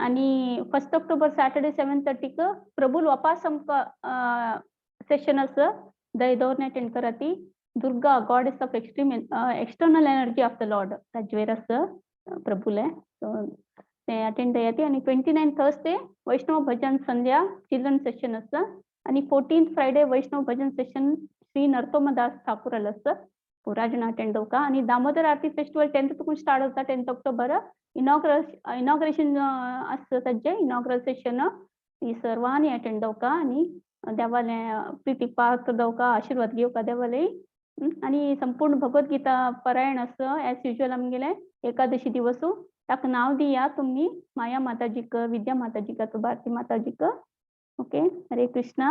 आणि 1 ऑक्टोबर सॅटर्डे 7:30 प्रभुल वापास आमकां सेशन आसा. दय दौरने अटेंड कराती. Durga, goddess of extreme external energy of the Lord, ताजेर आसा प्रभुले, सो ते अटेंड जायाती. आणि 29 थर्सडे वैष्णव भजन संध्या चिल्ड्रन सेशन आसा आणि 14 फ्रायडे वैष्णव भजन सेशन श्री नरोत्तमदास ठाकूर आसा, पुरा जण अटेंड जावका. आणि दामोदर आरती फेस्टिवल 10th तुकून स्टार्ट जाता. 10 ऑक्टोबर इनॉग्रेशन आसता ताजें, इनॉग्रल सेशन. ही सर्वांनी अटेंड जावका आणि देवाले प्रिती पात्र जावका, आशीर्वाद घेवका देवाले. आणि संपूर्ण भगवद्गीता पारायण आसा एज युजल आमगेले एकादशी दिवसू. ताका नाव दिया तुम्ही माया माताजीक, विद्या माताजीक अथवा भारती माताजीक. ओके, हरे कृष्णा.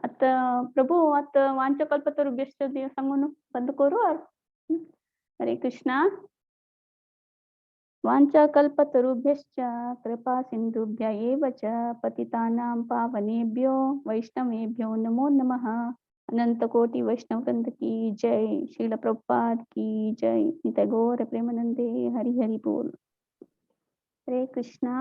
आता प्रभू, आता वांछाकल्पतरुभ्यश्च सांगून बंद करू. हरे कृष्णा. वाञ्छाकल्पतरुभ्यश्च कृपा सिन्धुभ्य एव च पतितानां पावनेभ्यो वैष्णवेभ्यो नमो नमः. अनंत कोटि वैष्णव वृंद की जय. श्रील प्रभुपाद की जय. नित्य गौर प्रेमानंदे. हरि हरि बोल. हरे कृष्णा.